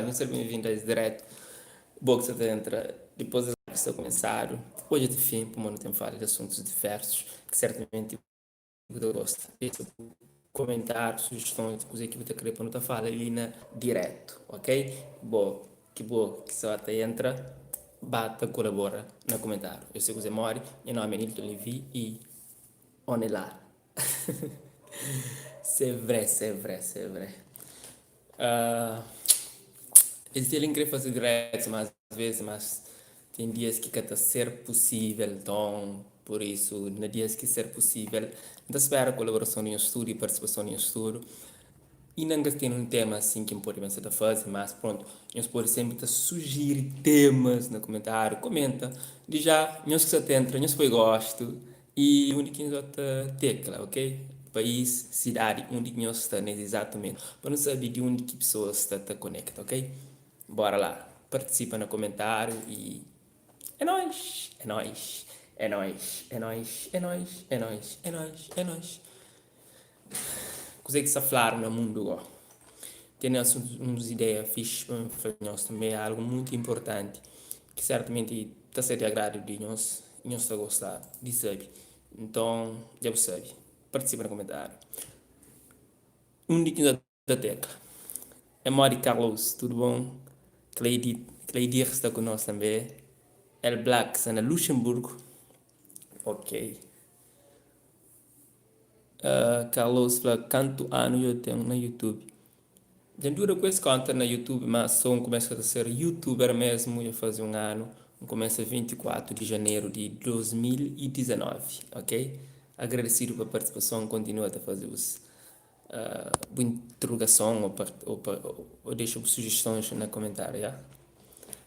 Nhos ser ben-vindu a es diretu. Bo ki sa ta entra dipôs es live sta kumesadu. Odja ti fin pamodi nu ten fala di asuntus diversus ki sertamenti bu ta gosta. Dexa bu komentáriu, sujestons di kuzê ki bu ta krê pa nu ta fala li na diretu, ok? Bo ki bo ki sa ta entra ba ta kolabora na komentáriu. Eu se kuzê modi, nha nómi é Nilton Levy y on é la. C'est vrai, c'est vrai, c'est vrai. Uh, es dia li N kre faze diretu más vezes, mas ten dias ki ka ta ser pusível. Nton, pur isu, na dias ki ser pusível, N ta spera kolaborason di nhos tudu y partisipason di nhos tudu. Inda N ka ten un tema asin ki N pode pensa ta faze, mas prontu, nhos pode senpri ta sujiri temas na kumentáriu, komenta. Dija, nhos ki sa ta entra, nhos poi gostu Y undi ki nhos ta tekla, ok? País, sidadi, undi ki nhos sta nes izatu momentu, pa nu sabi di undi ki pesoas sta ta konekta, ok? Bora la, partisipa na komentariu y é nois, é nois, é nois, é nois, é nois, é nois, é nois, é nois. Kuzê ki sta fladu na mundu go? Tene asuntus, uns ideia fixi pa mi fla nhos tanbe, algu mutu inportanti ki sertamenti ta ser di agradu di nhos i nhos ta gosta di sabe. Nton, dja bu sabe, partisipa na komentariu. Undi ki N ta teka? É modi Carlos, tudu bon? Cleidir, Cleidir sta ku nos tanbe. El Black sta na Luxemburgo. Ok. Carlos fla kantu anu dja ten na youtube? Dja N dura ku es konta na youtube ma so N kumesa ta ser youtuber mesmu dja faze un anu N kumesa 24 di janeru di 2019 ok agradesidu pa partisipason kontinua ta faze bus bu interrogason ô dexa bu sujestons na komentariu ya.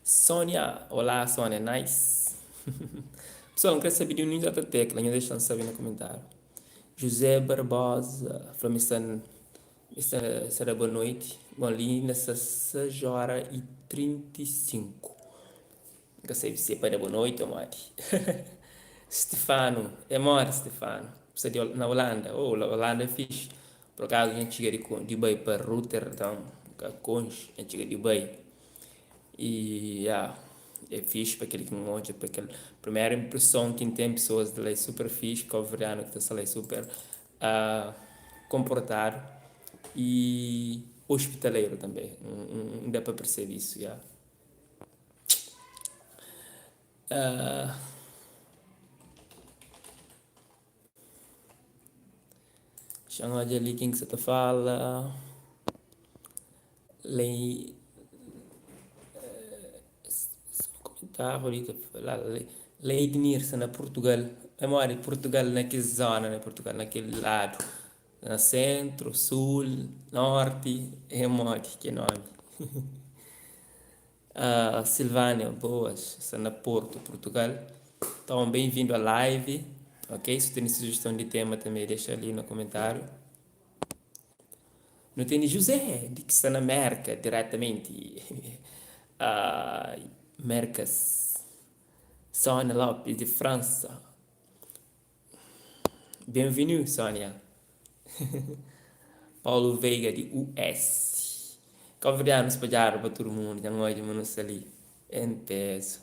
Sonia, olá Sonia, nice. Pessoal, N kre sabe di undi nta ta tekla, nhos dexa-m sabe na komentariu. José Barbosa fla mi sta mi sta sta da boa noiti. Bon, li inda sta 6 ora y 35. N ka sabe si é pa da boa noiti ô modi. Stefano, é modi Stefano? Sta di na Holanda. Oh, Holanda é fixi. Por akazu nha txiga di di bai pa Rotterdam, ka konxe, nha txiga di bai. I ya, é fixi pa kel ki N odja, pa kel primeru inpreson ki N ten, pesoas di la é super fixi, kabuverdianu ki ta sta la é super konportadu i ospitaleru tanbe. N da pa persebe isu, ya. Xa-m odja li ken ki sa ta fala. Lei Leidnir sta na Purtugal. É modi Purtugal na ki zona na Purtugal? Na ki ladu? Na sentru, sul, norti? É modi ki nomi? Silvânia Boas sta na Porto, Purtugal. Então, bem-vindo à live, ok? Si tene sugestão di tema também dexa ali na komentáriu. Nu tene José di ki sta na Merka diretamenti Merkas. Sónia Lopes di Fransa. Bienvenue Sonia. Paulo Veiga di US. Kabuverdianu spadjadu pa tudu mundu, dja N odja ma nu sta li en pezu.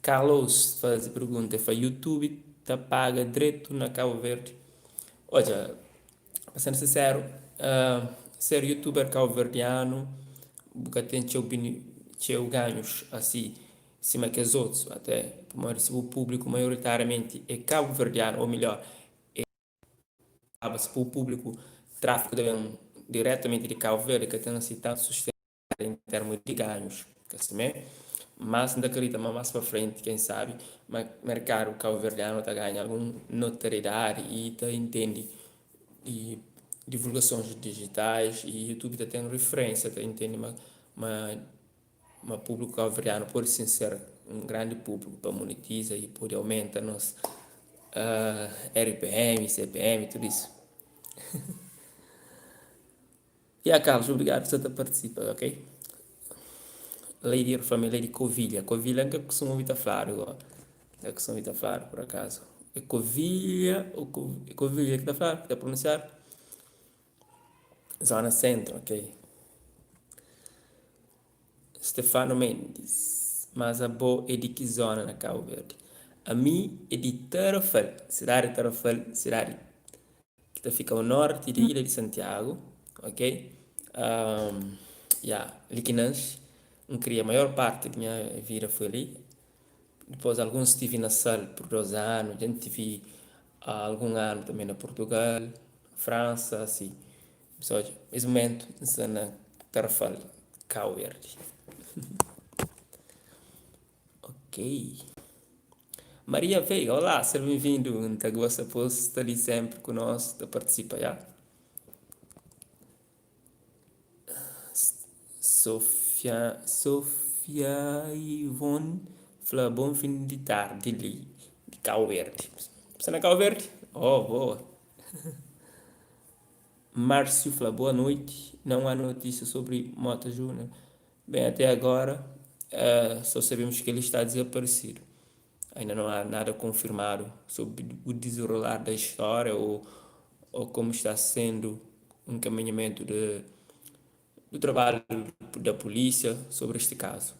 Carlos faze pergunta, el fla YouTube ta paga dretu na Cabo Verde? Odja, pa ser sinseru, ser youtuber kabuverdianu bu ka ten txeu txeu ganhus asi sima kes otus, ate pamodi si bu públiku maioritariamenti é kabuverdianu, ô midjor é kaba si bu públiku tráfiku ta ben diretamenti di Kabu Verdi ka ten asi tantu sustentu en termu di ganhus, ka simé? Mas N ta kridita ma más pa frenti, ken sabi, ma merkadu kabuverdianu ta ganha algun notoriedadi y ta intendi di divulgasons dijitais y youtube ta ten riferensia, ta intendi ma ma Ma públiku kabuverdianu pode sin ser un grandi públiku pa monetiza y pode aumenta nos RPM, CPM, tudu isu. Ya Carlos, obrigadu sa ta partisipa, ok. Lady fla-m el é di Covilha. Covilha N ka kustuma obi ta fladu go. N ka kustuma obi ta fladu pur akazu. É Covilha ô Covilha ki ta fladu, ki ta prununsiadu? Zona sentru, ok. Stefano Mendes, Mas abo é di ki zona na Cabo Verde? Ami é di Tarrafal, sidadi di Tarrafal, sidadi ki ta fika ao norti di ilha di Santiago, ok? Ya, li ki nasci, N kria maior parti di nha vida foi li. Dipôs alguns stivi na Sal pur 2 anu, dja N tivi algun anu tanbe na Purtugal, Fransa, si. So es mumentu N sta na Tarrafal, Kau Verdi. Ok. Maria Veiga, olá, ser benvindu. N ta gosta pa sta li senpri ku nos ta partisipa, ya. Sofia, Sofia Ivone fla bon fin di tardi li di Kau Verdi. Sta na Kau Verdi? Oh, boa. Márcio fla boa noite. Não há notícia sobre Mota Júnior. Bem, até agora só sabemos que ele está desaparecido. Ainda não há nada confirmado sobre o desenrolar da história ou como está sendo o encaminhamento do trabalho da polícia sobre este caso.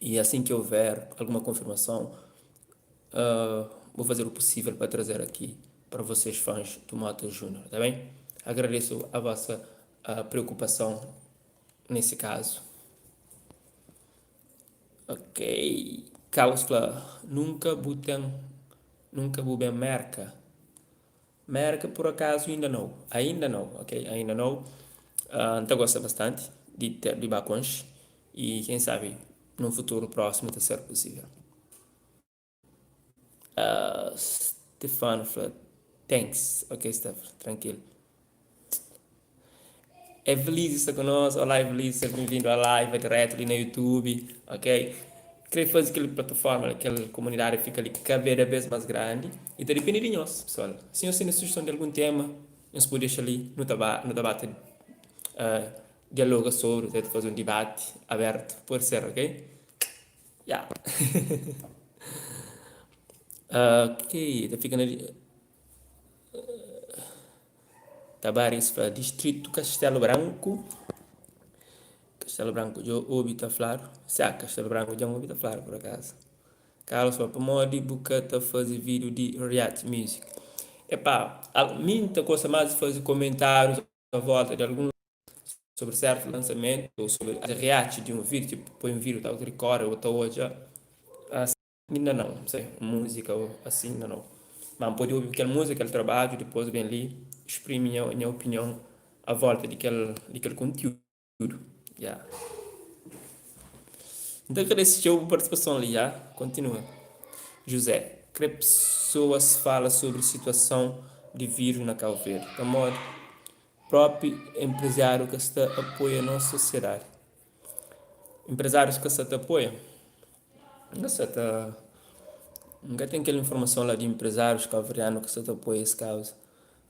E assim que houver alguma confirmação, vou fazer o possível para trazer aqui para vocês fãs do Mota Júnior, tá bem? Agradeço a vossa preocupação nesse caso. Ok, Carlos fla, nunka bu ten, nunka bu ben Merka. Merka por acaso inda não, ainda não, ok, ainda não. N ta gosta bastante di ter di ba konxe e quem sabe num futuro próximo ta ser possível. Stefano fla, thanks, ok Stefano, tranquilo. Evelise sta ku nos, olá Evelise, seja bem-vindo à live direto li na YouTube, ok? Kre faze kel plataforma, kel komunidadi fika li kada bes más grandi i ta dipende di nhos, pessoal. Si nhos tene sugestão di algun tema, nhos pode dexa li, nu ta ba, nu ta ba ta dialoga sobri, ta faze un dibati abertu, pode ser, ok? Ya. Ok, ta fika na Tabaris fla distritu Kastelu Branku. Kastelu Branku dja obi ta fladu. Sia, Kastelu Branku dja N obi ta fladu pur akazu. Carlos fla, pamodi bu ka ta faze vídiu di react music? Epá, mi N ta gosta más di faze komentárius a volta di algun sobri sertu lansamentu ou sobri react di un vídiu, tipo poi un vídiu ta rikore ou ta odja. Inda nau, N sai un múzika ô asin, inda nau. Ma N pode obi kel múzika, kel trabadju, dipôs ben li sprimi nha opinion a volta di kel di kel kontiúdu. Ya. N ta agradese txeu bu partisipason li, ya. Kontinua. José, Kre pesoas fala sobri situason di vírus na Kabu Verdi, pamodi própi enprezáriu ka sta apoia nos sosiedadi. Enprezárius ka sta ta apoia? N ka sta ta N ka ten kel informason la di enprezárius kauverdianu ki sta ta apoia es kauza.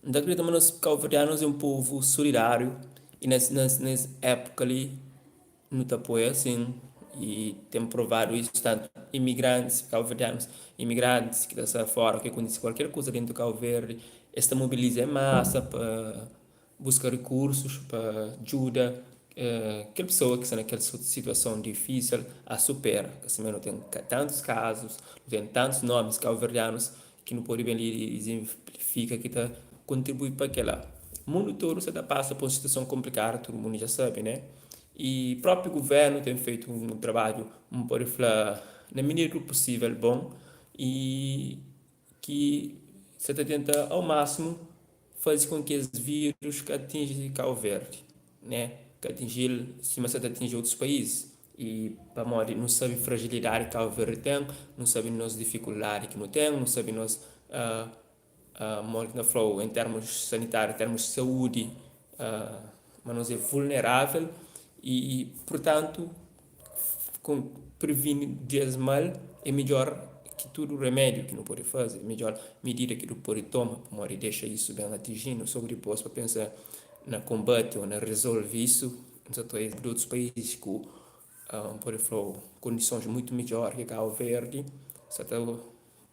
N ta kridita ma nos kauverdianus é un povu solidáriu i nes nes nes épuka li nu ta apoia sin i ten provadu isu tantu imigrantis kauverdianus imigrantis ki ta sta fora ki kontise kualker kuza dentu Kau Verdi es ta mobiliza en masa pa buska rikursus pa djuda kel pesoa ki sta na kel situason difísil a supera. Sima nu ten tantus kazus, nu ten tantus nomis kauverdianus ki nu pode ben li i izenplifika ki ta kontribui pa kela. Mundu tudu sta ta pasa pa un situason konplikadu, tudu mundu dja sabe, ne? I propi guvernu ten fetu un trabadju, N pode fla, na midida di pusível bon i ki sa ta tenta au másimu faze kon ki es vírus ka atinji Kau Verdi, né, ka atinji-l sima sa ta atinji otus país. I pamodi nu sabe frajilidadi ki Kau Verdi ten, nu sabe nos difikuldadi ki nu ten, nu sabe nos modi ki N ta fla-u en termus sanitáriu, en termus di saúdi, ma nos é vulnerável i purtantu privini di es mal é midjór ki tudu remédiu ki nu pode faze, é midjór midida ki nu pode toma pamodi dexa isu ben atinji-nu so dipôs pa pensa na konbate ô na rezolve isu. Nu sa ta oja di otus país ku N pode fla-u kondisons mutu midjór ki Kabu Verdi sa ta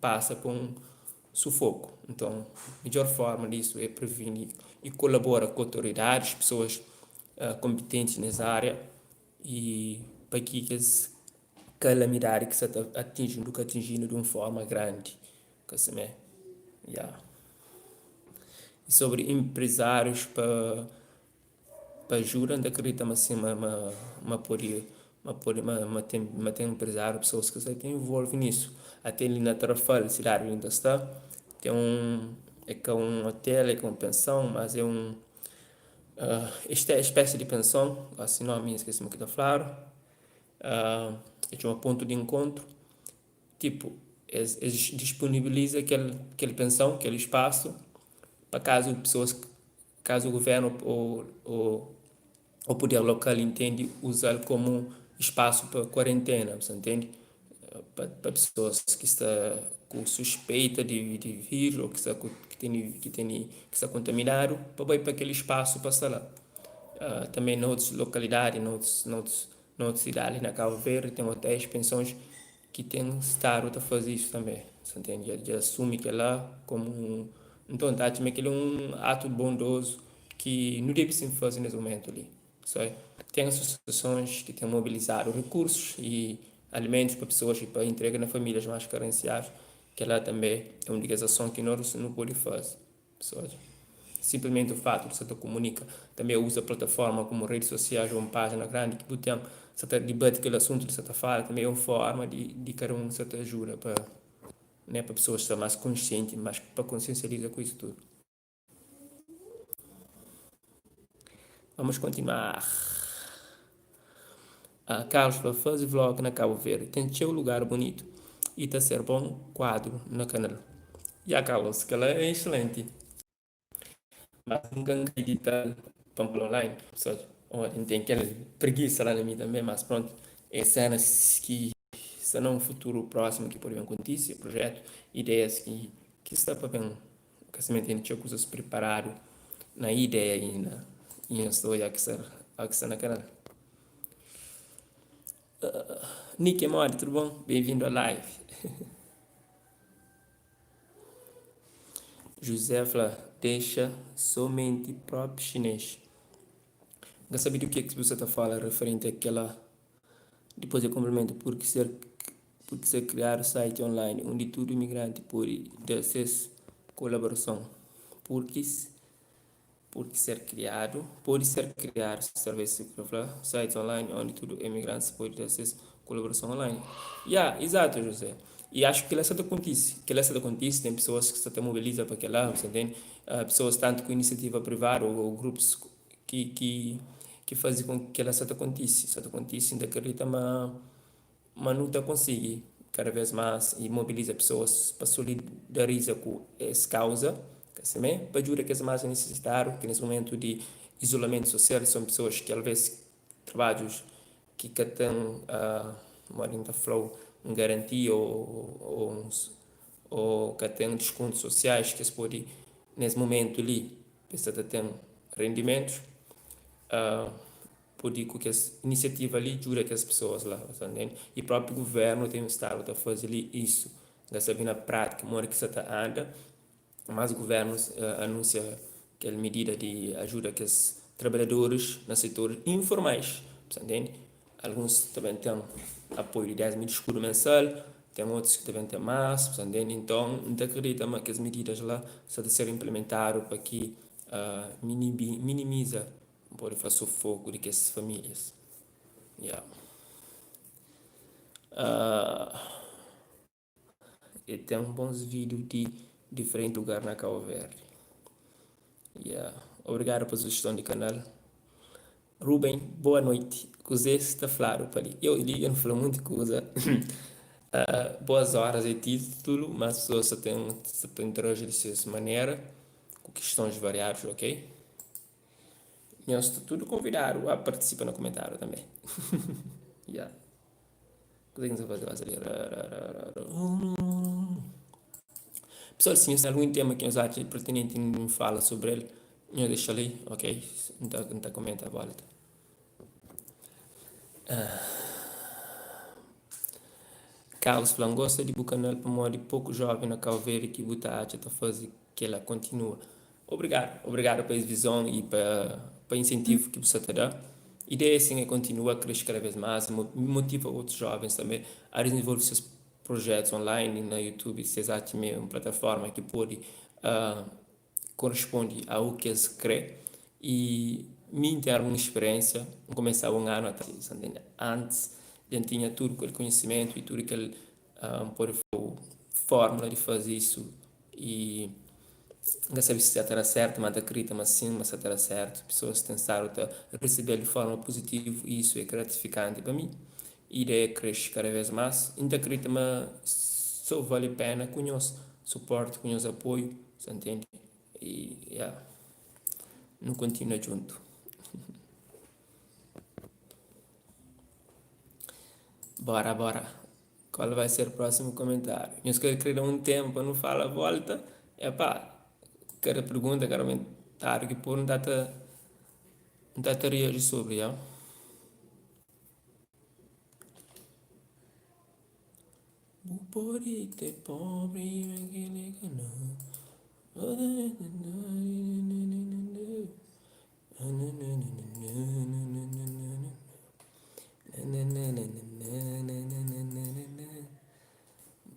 pasa pa un sufoku. Nton midjór forma disu é privini i kolabora ku otoridadis, pesoas konpitenti nes ária. I. pa ki kes kalamidadi ki sa ta atinji-nu ka atinji-nu di un forma grandi. Ka simé? Ya. I sobri inprezárius pa pa ajuda, N ta kridita ma sin, ma ma ma pode ma pode ma ma ten ma ten inprezáriu, pesoas ki sa ta involve nisu. Ate li na Tarrafal, sidadi undi N ta sta, ten un, é ka un otel, é ka un pensãu, mas é un spési di pensãu, gosi nomi N skese kuma ki ta fladu, e txoma pontu di inkontru. Tipu, es es disponibiliza kel kel pensãu, kel spasu, pa kazu pesoas, kazu guvernu o o o puder lokal intende uza-l komu spasu pa kuarentena, bu sta ntende? Pa pa pesoas ki sta ku suspeita di di vírus o ki sta ku ki tene ki tene ki sta kontaminadu pa bai pa kel spasu pa sta la. Tanbe na otus lokalidadi, na otus na otus Na otus sidadi na Kabu Verdi ten otéis, pensons ki ten stadu ta faze isu tanbe. Sa ntende? Dja dja asumi kel-la komu un. Nton, ta atxa ma kel-li é un atu bondozu ki nu debe sin faze nes mumentu li. Só ten asosiasons ki ten mobilizadu rikursus i alimentus pa pesoas i pa intrega na famílias más karensiadu. Kel-la tanbe é un di kes ason ki nos nu pode faze. Pesoas. Simplesmenti o fatu di sa ta kumunika, tanbe uza plataforma komu redi sosial ô un pájina grandi ki bu ten, sa ta dibati kel asuntu di sa ta fala, tanbe é un forma di di kada un sa ta ajuda pa ne pa pesoas sta más konsienti, más pa konsiensializa ku isu tudu. Vamos continuar. Ah, Carlos fla, faze vlog na Cabo Verde, ten txeu lugar bunitu y ta ser bon kuadru na kanal. Ya Carlos, kel-la é excelenti. Mas nunka N ka edita-l pa N pô-l online, so N ten kel prigisa la na mi tanbe, mas prontu, é senas ki sta na un futuru prósimu ki pode ben kontise, projetu, ideias ki sta pa ben. Ka sta mete txeu kuzas priparadu na ideia inda i nhos ta odja ki sta ki sta na kanal. Nick modi tudu bon? Bem-vindo a live. José fla dexa somenti propi xinês. N ka sabe di ke ki bu sta ta fala referenti a kela. Dipôs el konplimenta, Pur ki ser pur ki ser kriadu site online undi tudu imigranti pode da ses kolaborason. Pur ki pur ki ser kriadu pode ser kriadu talvês si bu fla sites online undi tudu imigrantis pode da ses kolaborason online. Ya, izatu José. I axu ki kila sta ta kontise. Kila sta ta kontise, ten pesoas ki sta ta mobiliza pa kila, bu sta ntende? Pesoas tantu ku inisiativa privadu ô grupus ki ki ki faze kon ki kila sa ta kontise sa ta kontise N ta kridita ma ma nu ta konsigi kada vez mas i mobiliza pesoas pa solidariza ku es kauza ka simé pa djuda kes mas nisisitadu ki nes mumentu di izolamentu sosial son pesoas ki alvez trabadjus ki ka ten modi N ta fla-u un garantia o o ka ten diskontus sosiais ki es pode nes mumentu li pa es sta ta ten rendimentus pode ku kes inisiativa li djuda kes pesoas la ta ntende i propi guvernu ten stadu ta faze li isu N ka sabe na pratika modi ki sta ta anda mas guvernu anunsia kel midida di ajuda kes trabadjadoris na setoris informais ta ntende Alguns ta ben ten apoiu di 10 mil skudu mensal, ten otus ki ta ben ten más, bu sta ntende? Nton, N ta kridita ma kes mididas la sta ta ser inplimentadu pa ki minimiza, N pode fla, sufoku di kes famílias. Ya. E ten bons vídiu di diferenti lugar na Cabo Verde. Yeah. Obrigadu pa sujiston di kanal. Ruben, boa noiti. Kuzê sta fladu pa li? Eu li N fla munti kuza. Boas horas é títulu, mas pesoas sa ten sa ta interaji di ses manera ku kistons variadus, ok? Nhos sta tudu konvidadu a partisipa na kumentáriu tanbê. Yeah. Kuzê ki N sta faze gosi li? Pessoal, si nhos ten algun tema ki nhos atxa pertinenti N fala sobri el, nhos dexa li, ok? N ta N ta komenta a volta. Carlos fla, N gosta di bu kanal pamodi poku joven na Cabo Verde ki bu ta atxa ta faze kela. Kontinua. Obrigadu, obrigadu pa es vizon i pa pa insentivu ki bu sta ta da. Ideia é sin é kontinua kresce kada vez más, motiva otus jovens tanbe a dizenvolve ses projetus online na YouTube si es atxa ma é un plataforma ki pode korresponde a u ki es kre. I mi N ten algun speriensia, N kumesa un anu atras, antis dja N tinha tudu kel konhisimentu i tudu kel N pode fla-u fórmula di faze isu i N ka sabe si sa ta da sértu, ma N ta kridita ma sin, ma sa ta da sértu. Pesoas ten stadu ta resebe-l di fórma puzitivu i isu é gratifikanti pa mi. Ideia kresce kada vez más i N ta kridita ma so vale pena ku nhos suporti, ku nhos apoiu, sa ntende? I ya, nu kontinua djuntu. Bora bora, qual vai ser próximo comentário? Nhos ka kre da un tempu pa nu fala volta? Epá, kada pergunta, kada comentário ki pô nu ta ta nu ta ta reaji sobri, ya. Bu pode te pobri ma keli ka no.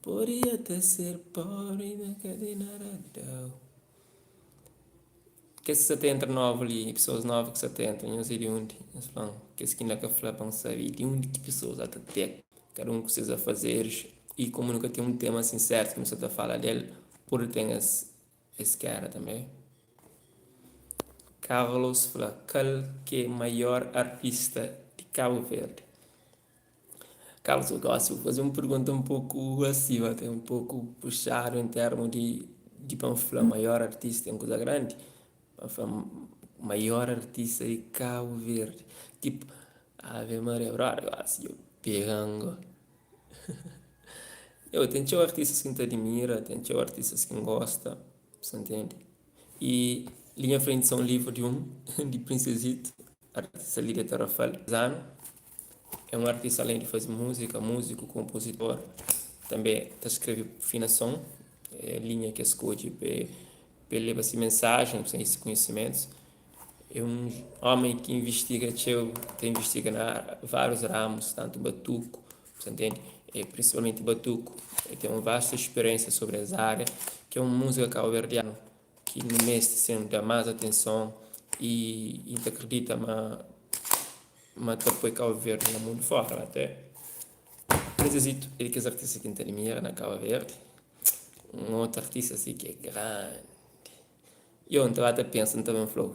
Podia até ser pobre ma ka ten nada dau. Kes ki sa ta entra novu li, pesoas novu ki sa ta entra, nhos é di undi? Nhos fla-m kes ki inda ka fla pa N sabe di undi ki pesoas ata ten. Kada un ku ses afazeris i komu nu ka ten un tema asin sertu ki nu sa ta fala del, pode ten es Es kera tanbê. Carlos fla kal k'é maior artista di Kabu Verdi. Carlos, bu gosi bu faze un pergunta un poku asima, ten un poku puxadu en termu di di pa N fla maior artista é un kuza grandi. Pa N fla maior artista di Kabu Verdi, tipu Ave Maria, brother gosi dja bu pega-m go. Eu ten txeu artistas ki N ta admira, ten txeu artistas ki N gosta, sa ntende? I li nha frenti sta un livru di un, di Princesito, artista li di Tarrafal, anu. É un artista alén di faze múzika, múziku, konpozitor, tanbe ta skrebe finason, é linha ki el skodje pa el leba se mensajen, se konhisimentus. É un ómi ki invistiga txeu, ta invistiga na várius ramus, tantu batuku, sa ntende? E prinsipalmenti batuku, el ten un vasta spiriénsia sobri es ária, ki é un múzika kabuverdianu ki nu meste sen da más atenson y N ta kridita ma ma ta poi Kabu Verdi na mundu fóra até. Prinsesito é di kes artista ki N ta admira na Kabu Verdi, un otu artista si ki é grandi. Yo, N ta ba ta pensa, N ta ben fla-u.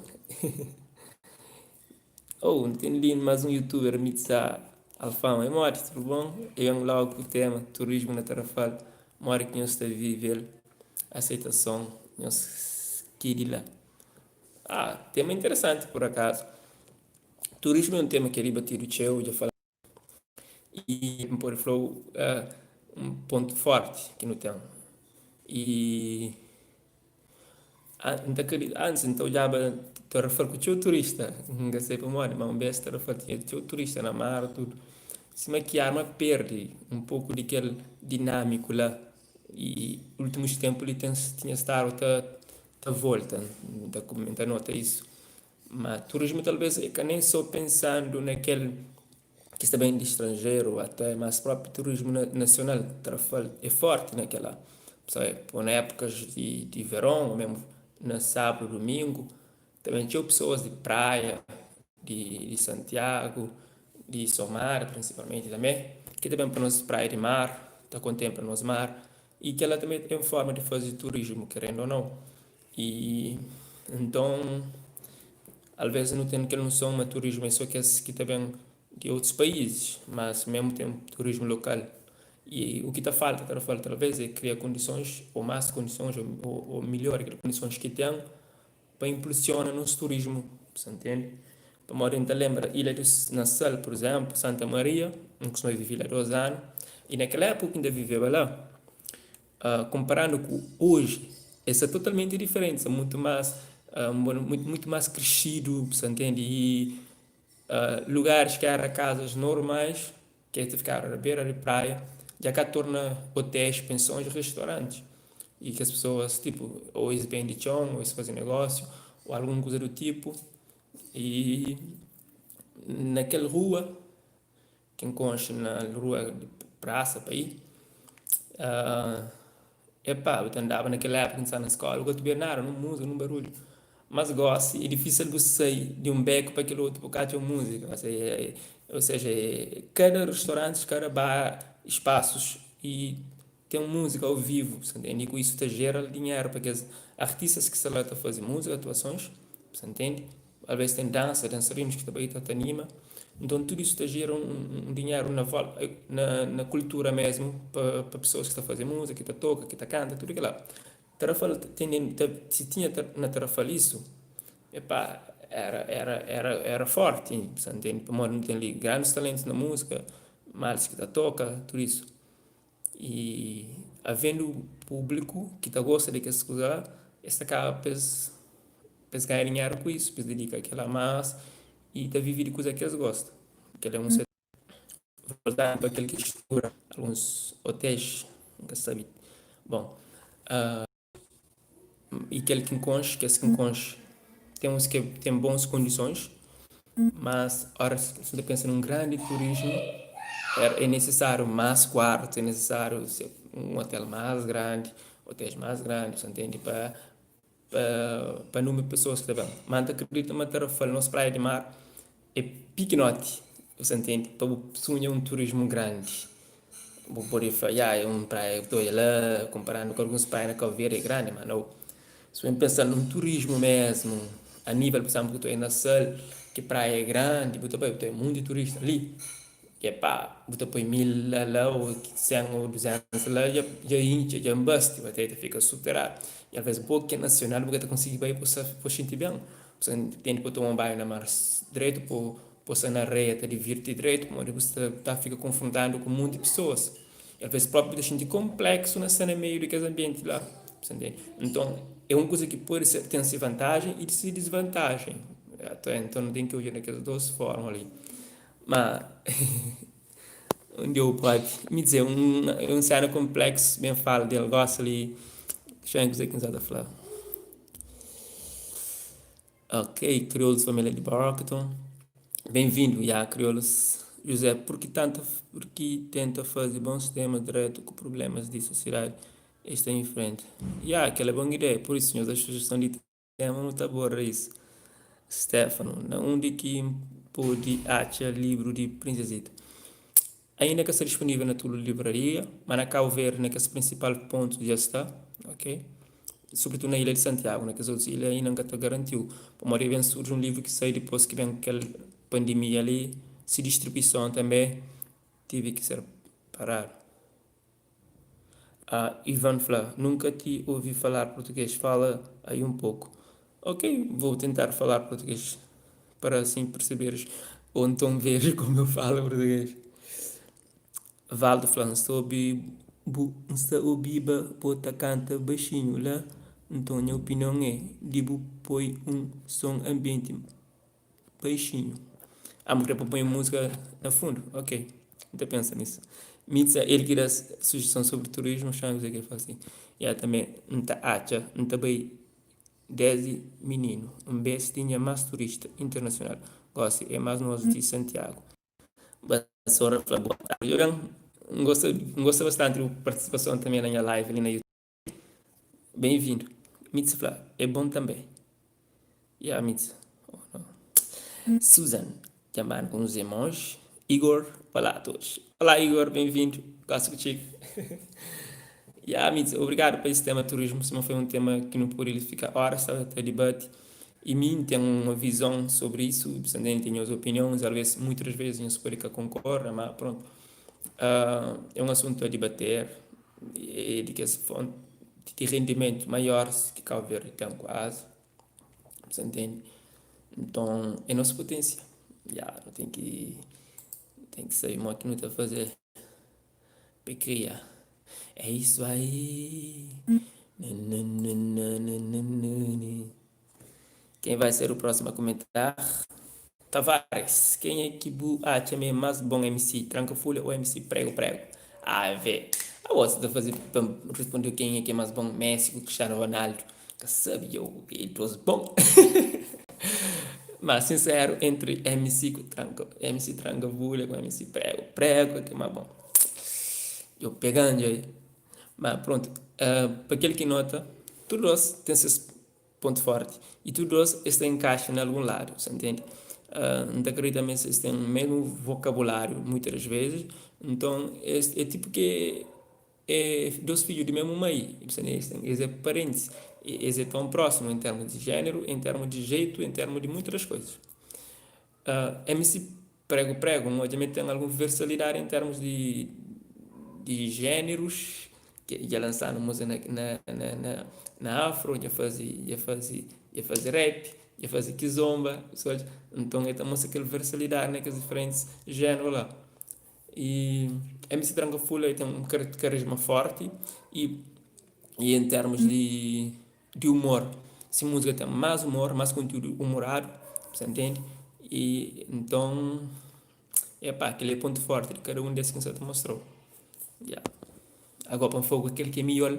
Oh, N ten li más un youtuber, Mitza Alfama. E modi, tudu bon? E ben logu ku tema, turismu na Tarrafal, modi ki nhos ta vive-l, aseitason, nhos ki di la. Ah, tema interesanti pur akazu. Turismu é un tema ki é dibatidu txeu, dja faladu. I N pode fla-u un pontu fórti ki nu ten. I N ta kridita, antis N ta odjaba Tarrafal ku txeu turista, N ka sai pamodi, ma un bes Tarrafal tinha txeu turista na mar tudu. Sima ki arma perde un poku di kel dinámiku la i últimus ténpu li ten tinha stadu ta ta volta, N ta nota isu. Ma turismu talvês é ka nen sô pensandu na kel ki sta ben di stranjeru até mas propi turismu nasional Tarrafal é forti na kela. Sabe pô na épukas di veron ô mesmu na sábadu dumingu ta ben txeu pesoas di praia di Santiagu di Somada prinsipalmenti tanbe ki ta ben pa nos praia di mar ta kontenpla nos mar i kela tanbe é un forma di faze turismu kerendu ô nau. I nton, alvês nu ten kel noson ma turismu é sô kes ki ta ben di otus país, mas mésmu ten turismu lokal. I u ki ta falta, ta falta talvês é kria kondisons ô más kondisons ô midjora kel kondisons ki ten pa inpulsiona nos turismu, sa ntende? Pamodi N ta lenbra ilha di Nasal, pur izénplu, Santa Maria, N kustuma vive la 2 anu i na kel épuka ki N ta viveba la, Konparandu ku oji, es sta totalmenti diferenti, sta mutu más mutu más krixidu, bu sta ntende? I lugaris ki éra kazas normais, ki ta fikaba na bera di praia, dja ka torna otéis, pensons i restorantis. I kes pesoas, tipu, ô es bende txon, ô es faze negósiu, ô algun kuza du tipu. I. Na kel rua ki N konxe na rua di prasa pa i, epá bu ta andaba na kel épuka ki N staba na skola bu ka ta obiba nada, nin múzika, nin barudju. Mas gósi é difísil bu sai di un beku pa kel otu bu ka atxa un múzika. Ou seja, kada restaurantis, kada bar, spasus i ten múzika au vivu, bu sta ntende? I ku isu ta jera dinheru pa kes artistas ki sta la ta faze múzika, atuasons, bu sta ntende? Alvês ten dansa, dansarinus ki ta bai ta anima. Nton tudu isu ta jera un dinheru na volta, na kultura mésmu pa pesoas ki sta faze múzika, ki ta toka, ki ta kanta, tudu kila. Tarrafal ten, si tinha na Tarrafal isu, epá, era era era era forti, bu sta ntende? Pamodi nu ten li grandis talentus na múzika, malis ki ta toka, tudu isu. I avendu públiku ki ta gosta di kes kuza la, es ta kaba pa es pa es ganha dinheru ku isu, pa es didika kila más i ta vive di kuza ki es gosta. Kel-la é un Voltandu pa kel ki stura alguns otéis, N ka sabe. Bon, i kel ki N konxe, kes ki N konxe, ten uns ki ten bons kondisons, mas óras ki nu ta pensa nun grandi turismu, é nisisáriu más kuartu, é nisisáriu un otel más grandi, otéis más grandi, sa ntende, pa pa númeru di pesoas ki ta ben. Má N ta kridita ma Tarrafal, nos praia di mar, é pikinoti, bu sa ntende, pa bu sunha un turismu grandi. Bu pode fla, ya, é un praia ki ta odja la, konparandu ku alguns praia na Kabu Verdi é grandi, má nau. Si bu pensa nun turismu mésmu, a nível, pur izénplu, ku ta odja na Sal, ki praia é grandi, bu ta bai, bu ta odja monti turista li. Ke pa bu ta poi 1000 la la ou 100 ou 200 la dja dja intxa dja nbasti bu ta fika superadu i alvês bo ki é nasional bu ka ta konsigi bai bu sta bu xinti ben bu sta ntende pa toma un banhu na mar dretu pa bu sta na areia ta divirti dretu pamodi bu sta ta fika konfrontadu ku monti pesoas i alvês propi bu ta xinti konpleksu na sta na meiu di kes anbienti la bu sta ntende nton é un kuza ki pode ser ten se vantajen i se disvantajen nton nu ten ki odja na kes dos forma li. Ma un dia bu pode mi dze un é un sena konpleksu ben fala del gosi li xa kuzê ki N sa ta fla. Ok kriolus família di Brockton ben-vindu ya kriolus José purki tanta purki tenta faze bons temas diretu ku prublemas di sosiedadi es ta infrenta ya kel é bon ideia pur isu nhos da sujeston di Tema nu ta aborda isu. Stefano, Na undi ki N pode atxa libru di Prinsesita? Ainda ka sta dispunivel na tudu livraria, ma na Kabu Verdi na kes prinsipal pontus dja sta, ok? Sobritudu na ilha di Santiagu, na kes otus ilha ainda N ka ta garantiu, pamodi ben surji un livru ki sai dipos ki ben kel pandemia li, si distribuison tanbe tive ki ser paradu. Ah, Ivan fla, Nunca te ouvi falar português, fala aí um pouco. Ok, vou tentar falar português para assim perceberes ou então veres como eu falo português. Valdo fla, N sta obi bu, N sta obiba bo ta kanta baixinhu la, nton nha opinion é di bu poi un son ambienti Baixinhu. Ah, bu kre pa poi múzika na fundu? Ok, N ta pensa nisu. Mitza, el ki da sujiston sobri turismu, xan kuzê ki el fla si. Ya, tanbê N ta atxa, N ta bai désdi mininu. Un bês tinha más turista internasional, gósi é más nos di Santiagu. Basora fla, Boa tardi. Djoben, N gosta, N gosta bastanti di bu partisipason tanbê na nha live li na YouTube. Bem-vindo. Mitzi fla, é bom também. Ya, Mitzi. Oh, não. Susan, dja manda uns emojis. Igor, olá a todos. Olá, Igor, bem-vindo. Gosto contigo. Ya, Mitzi, obrigado pa esse tema turismo. Sima foi um tema ki nu pode fika horas ta, ta debate. E mi N ten uma visão sobre isso. Também tenho as opiniões. Alvez, muitas vezes, nhos pode ka concorda, mas pronto. É um assunto a debater. É di kes fonti di rendimentu maioris ki Kabu Verdi ten kuazi, bu sa ntende? Nton é nos putensia, ya, nu ten ki ten ki sabe modi ki nu ta faze pa kria. É isu aí Quem vai ser o próximo a comentar? Tavares, kenha ki bu atxa ma é más bon MC, Tranka Fulha ou MC Prego Prego? Ave, abo sa ta faze pa responde kenha ki é más bon, Messi ku Cristiano Ronaldo? Ka sabe yo, é dos bon. Mas sinseru entri MC ku tranka MC tranka bulha ku MC prego prego é ke más bon yo pegan dja ma prontu pa kel ki nota tudu dos ten ses pontu forti i tudu dos es ta inkaxa na algun ladu sa ntende N ta kridita ma es ten mesmu vokabuláriu muitas das vezis nton es é tipu ke É dos fidju di mesmu mai, es é parentis, es é tãu prósimu en termu di jéneru, en termu di jeitu, en termu di muitu das koizas. MC Prego Prego, N odja ma el ten algun versalidadi en termus di di jénerus, ke dja lansadu múzika na na na na afro, dja faze dja faze dja faze rap, dja faze kizomba, nton el ta mostra kel versalidadi na kes diferentis jéneru la. E MC Tranka Fulha el ten un karisma forti y y en termus di di umor, si múzika ten más umor, más kontiúdu umoradu, sa ntende? Y nton, epá, kel-li é pontu forti di kada un des ki N sa ta mostra-u. Ya. Agó pa N fla-u kel ki é midjór,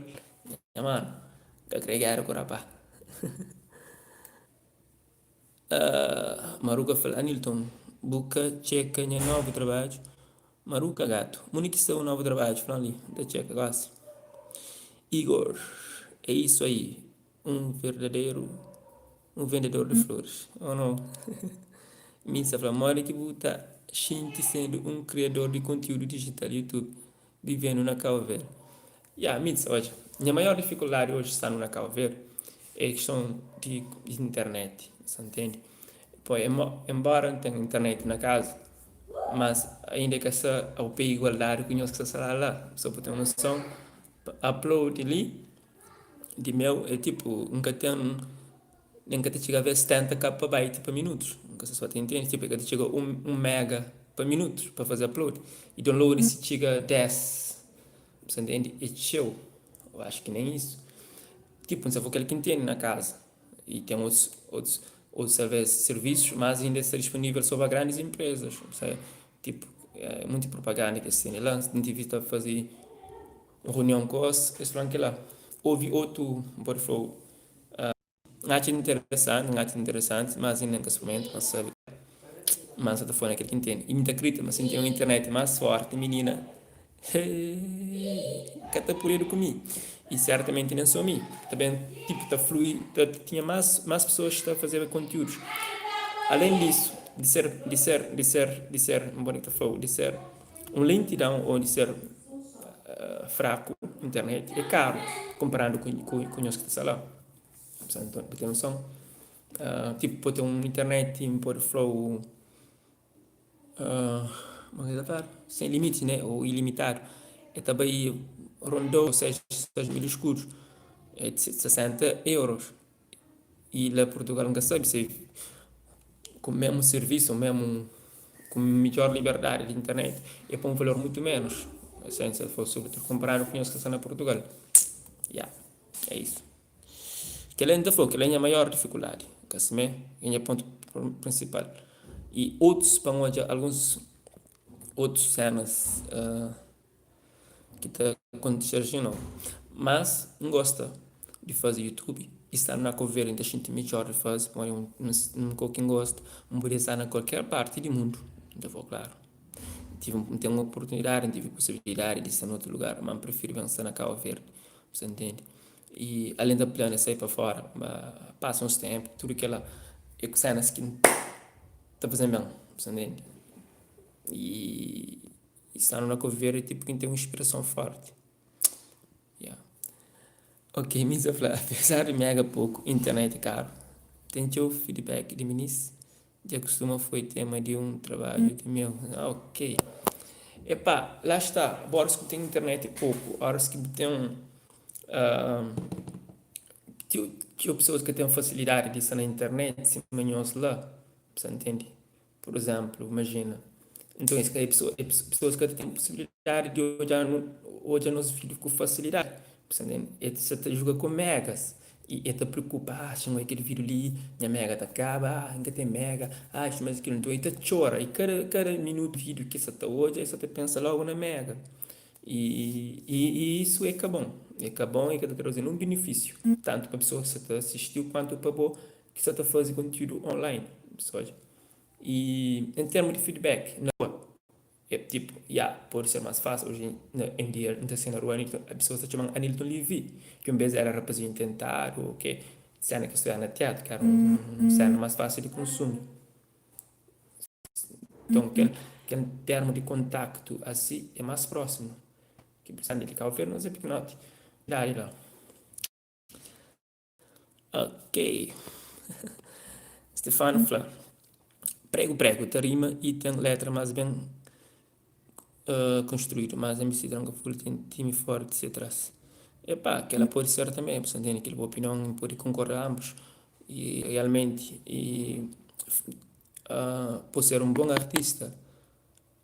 nha manu, N ka kre géra ku rapá. Maruka fla, Anilton, bu ka txeka nha novu trabadju? Maruka, Gatu, undi ki sta bu novu trabadju? Fla-m li, N ta txeka gosi. Igor, É isu aí, un verdaderu, un vendedor di floris. Oh no. Mitza fla, Modi ki bu ta xinti sendu un kriador di kontiúdu dijital, YouTube, vivendu na Kau Verdi? Ya, Mitza, odja, nha maior difikuldadi oji standu na Kau Verdi é kiston di internet, sa ntende? Po, enbora N ten internet na kaza, mas ainda ka sta au pé igualdadi ku nhos ki sta sta la. So pa ten noson, upload li di meu é tipu, N ka ten, nen ka ta txiga ves 70 kbyte pa minutus, N ka sta so ta intende, tipu, ka ta txiga 1 mega pa minutus pa faze upload, i download si txiga 10. Bu sa ntende? É txeu. Eu acho ki nen isu. Tipu, N sa fla kel ki N tene na kaza. I ten otus, otus, otus talvez sirvisus, mas inda sta dispunivel so pa grandis inprezas. Bu sa, tipu, munti propaganda ki es tene la. N tive ta faze un runion ku es, es fla-m kila. Obi otu, N pode fla-u. N atxa interesanti, N atxa interesanti, mas inda N ka sprimenta pa N sabe. Ma N sa ta fla na kel ki N tene. I N ta kridita ma si N ten un internet más forti, minina, hee, ka ta pudedu ku mi. I sertamenti nen so mi. Ta ben, tipu, ta flui, ta tinha más, más pesoas ki ta fazeba kontiúdus. Alén disu, di ser, di ser, di ser, di ser, N pode ta fla-u, di ser un lentidon ô di ser fraku internet é karu konparandu ku, ku nhos ki ta sta la. Bu ten noson? Tipu pode ten un internet N pode fla-u kuma ki ta fladu? Sen limiti ne ô ilimitadu el ta bai rondau 6 mil iskudus é 60 euros i la Purtugal N ka sabe si ku mesmu sirvisu mesmu ku midjor liberdadi di internet é pa un valor mutu menus se for konparadu ku nhos ki sta na Purtugal ya é isu. Kel-la N ta fla-u, kel-la é nha maior difikuldadi, ka simé? É nha pontu prinsipal. I otus, pa N odja alguns otus sénas ki ta kontise asin nau. Mas N gosta di faze YouTube i sta na Cabo Verde N ta xinti midjor di faze pamodi un kau ki N gosta, N pode sta na kualker parti di mundu, N ta fla-u klaru. N tive, N ten oportunidadi, N tive posibilidadi di sta na otu lugar, ma N prifiri ben sta na Cabo Verde, bu sta ntende? I alén da plana sai pa fora ma pasa uns tempu tudu kela é ku senas ki ta fazen ben bu sta ntende i stando na Cabo Verde tipo ki N ten un inspirason forti ya. Ok mi ta fla apezar di mega poku internet karu ten txeu feedback di minis. Dja kustuma foi tema di un trabadju di meu. Ah ok. Epá, lá sta, óras ki bu ten internet é poku, óras ki bu ten txeu txeu pesoas ka ten fasilidadi di sta na internet sima nhos la, bu sta ntende? Pur izénplu, imajina, nton es ka é pesoas é pesoas ka ta ten posibilidadi di odja-nu odja nos vídiu ku fasilidadi, bu sta ntende? El sa ta juga ku megas. I el ta preokupa, ah, si N odja kel vídiu li, nha mega ta kaba, ah, N ka ten mega, ah, isu mas kilu. Nton, el ta txora i kada kada minutu vídiu ki el sa ta odja, el sa ta pensa lógu na mega. I i isu é ka bon. É ka bon i ka ta traze nin benefísiu, tantu pa pesoa ki sa ta sisti-u kuantu pa bo ki sa ta faze kontiúdu online. Pessoas. I en termu di feedback na rua, é tipo, ya, pode ser más fásil. Oji en dia N ta sai na rua, pesoas ta txoma-m Anilton Levy, ki un bês éra rapazinhu tentadu ô ke, sena ki studa na tiatru, ki éra un sena más fásil di konsumi. Nton, kel kel termu di kontaktu asi é más prósimu ki di Kabu Verdi, nos é pikinoti. Idadi la. Ok. Stefano fla, Pregu pregu ta rima y ten letra más ben konstruídu, mas MC Tranka Fulha ten timi forti se tras. Epá, kela pode ser tanbe, bu sta ntende kel bu opinion, N pode konkorda anbus. Y realmenti, y pa ser un bon artista,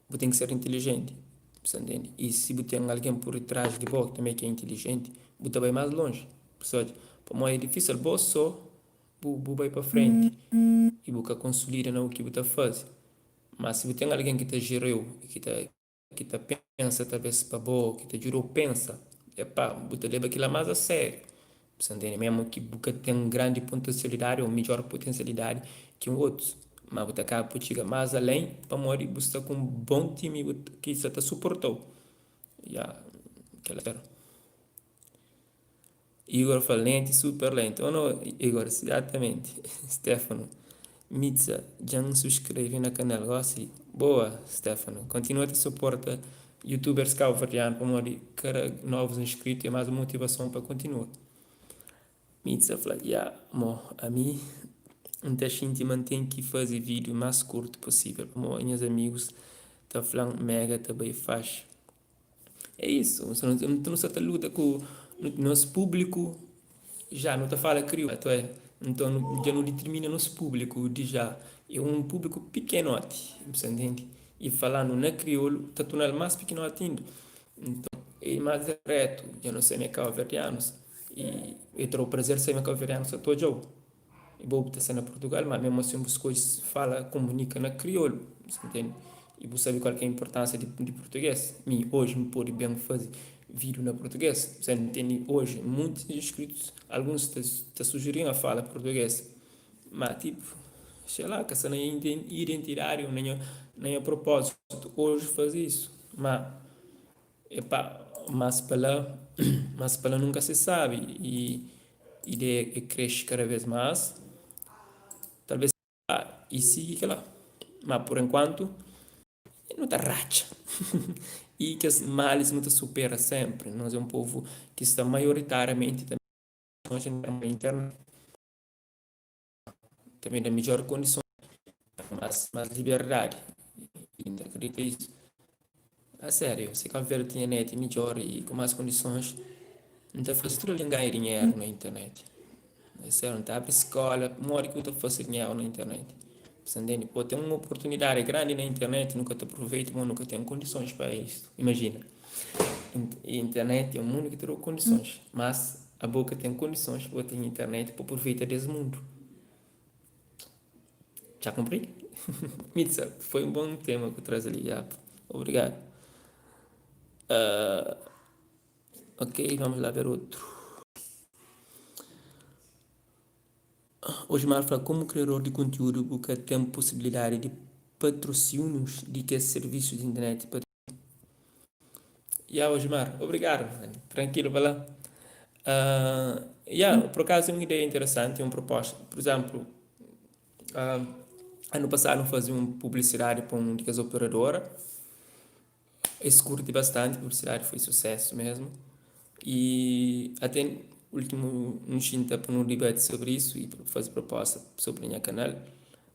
Bu ten ki ser intilijenti, bu sta ntende? I si bu ten algen pur ditras di bo tanbe ki é intilijenti, bu ta bai más lonji. Bu sta odja? Pamodi é difísil bo sô bu bu bai pa frenti i bu ka konsolida na u ki bu ta faze. Má si bu ten algen ki ta jere-u i ki ta ki ta pensa talvês pa bo, ki ta djuda-u pensa, epá, bu ta leba kila más a sériu. Bu sta ntende? Mésmu ki bu ka ten grandi potensialidadi ô midjór potensialidadi ki un otus, má bu ta kaba pa txiga más alén pamodi bu sta ku un bon timi ki sta ta suporta-u. Ya, kel la. Igor fla, Lenti, super lenti. Oh no, Igor, izatamenti. Stefano, Mitza, dja N suskreve na kanal gósi. Boa, Stefano. Kontinua ta suporta youtubers kabuverdianu pamodi kada novus inskritu é más un motivason pa kontinua. Mitza fla, Ya, mo, ami N ta xinti ma N ten ki faze vídiu más kurtu pusível pamodi nhas amigus ta fla-m mega ta bai faxi. É isu, nu sta ta luta ku nos públiku já nu ta fala kriolu, nton dja nu ditirmina nos públiku di já é un públiku pikenoti, bu sta ntende? I falandu na kriolu ta torna-l más pikinoti inda. Nton é más diretu, dja nu sabe ma é kabuverdianus i é ta da-u prazer sabe ma kabuverdianus sta ta odja-u. I bo bu ta sta na Purtugal, ma mésmu asin bu skodje fala, kumunika na kriolu, bu sta ntende? I bu sabe kal ki é inpurtánsia di purtugês. Mi oji N pode ben faze vídiu na purtugês, bu sta ntende? Oji muntis inskritus, alguns ta sujeri-m a fala purtugês, ma tipu, sei la, ka sta na nha identidadi ô na nha propózitu oji faze isu. Ma, Epá, mas pa la, mas pa la nunka se sabe i ideia é kresce kada vez mas, talvez i sigi kela, ma por enkuantu nu ta ratxa i kes malis nu ta supera sempri, nos é un povu ki sta maioritariamenti ta internet. Tanbe da midjor kondison, mas mas liberdadi. N ta kridita isu. A sériu, si Kabu Verdi tinha net midjor i ku mas kondisons, N ta faze tudu algen ganha dinheru na internet. A sériu, N ta abri skola, modi ki bu ta faze dinheru na internet. Bu sta ntende? Pô, ten un oportunidadi grandi na internet, nu ka ta aproveita pamodi nu ka ten kondisons pa isu. Imajina, internet é un mundu ki ta da-u kondisons, mas Abo ka ten kondisons pa ten internet pa pruveita des mundu. Já kumpri? Mitza, foi un bon tema ku traze li, ya. Obrigadu. Uh, ok, vamos lá ver outro. Osmar fla, Komu kriador di kontiúdu bu ka ten posibilidadi di patrosínius di kes sirvisus di internet pa Ya Osmar, obrigadu man. Trankilu pa la. Uh, ya, por acaso é un ideia interesanti, un proposta. Por exemplu, uh, anu pasadu N faze un publisidadi pa un di kes operadora. Es kurti bastanti, publisidadi foi susesu mesmu. I ate ultimu nu xinta pa nu dibati sobri isu i faze proposta sobri nha kanal.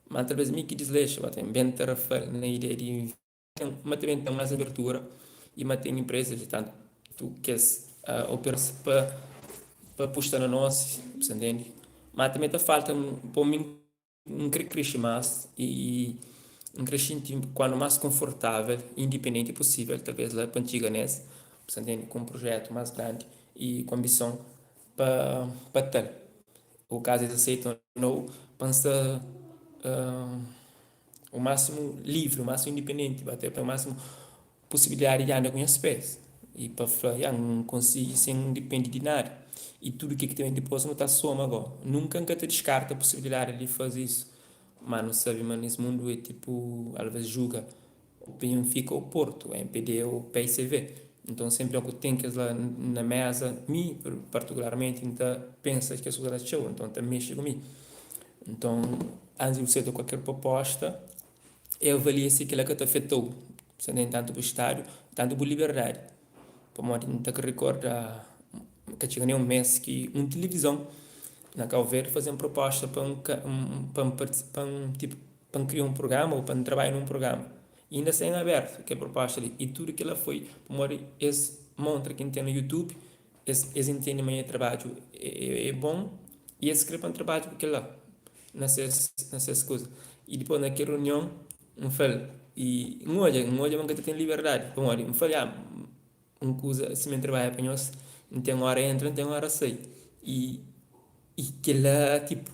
Ma talvez mi ki dislexa, ma ten ben tarafal na ideia di ma tanbe ten más abertura i ma ten inprezas di tantu kes operadores pa pa pusta na nos, bu sta ntende? Ma tanbe ta falta pa mi N kre krexi más i N kre xinti kuandu más konfortável i indipendenti pusível, talvês la pa N txiga nes, bu sta ntende? Ku un prujetu más grandi i ku anbison pa pa tal. O kazu es aseita o nau, pa N sta o másimu livri, o másimu indipendenti, pa ten o másimu pusibilidadi di anda ku nhas pés i pa fla, ya, N konsigi sen N dipende di nada. I tudu ke ki ta ben dipôs nu ta soma go. Nunka N ka ta diskarta pusibilidadi di faze isu. Ma nu sabe ma nes mundu é tipu alvês juga Benfika ou Porto, MPD ou PSV. Nton senpri ku ten kes la na meza, mi partikularmenti N ta pensa kes kuza la txeu, nton ta mexe ku mi. Nton antis di bu seta kualker proposta é avalia si kila ka ta afeta-u, nen tantu bu stadu, tantu bu liberdadi. Pamodi N ta rikorda ka txiga nen un mes ki un tilivizon na Kau Verdi faze-m proposta pa N ka pa N pa N tipu pa N kria un prugrama ô pa N trabadja nun prugrama. Inda sta en abertu kel proposta li i tudu kila foi pamodi es montra ki N ten na YouTube, es es intende ma nha trabadju é bon i es kre pa N trabadja ku kila na ses na ses kuza. I dipôs na kel runion N fla-l i N odja N odja ma N ka ta ten liberdadi pamodi N fla-l, Un kuza sima N trabadja pa nhos, N ten óra entra, N ten óra sai. I i kel-la tipu,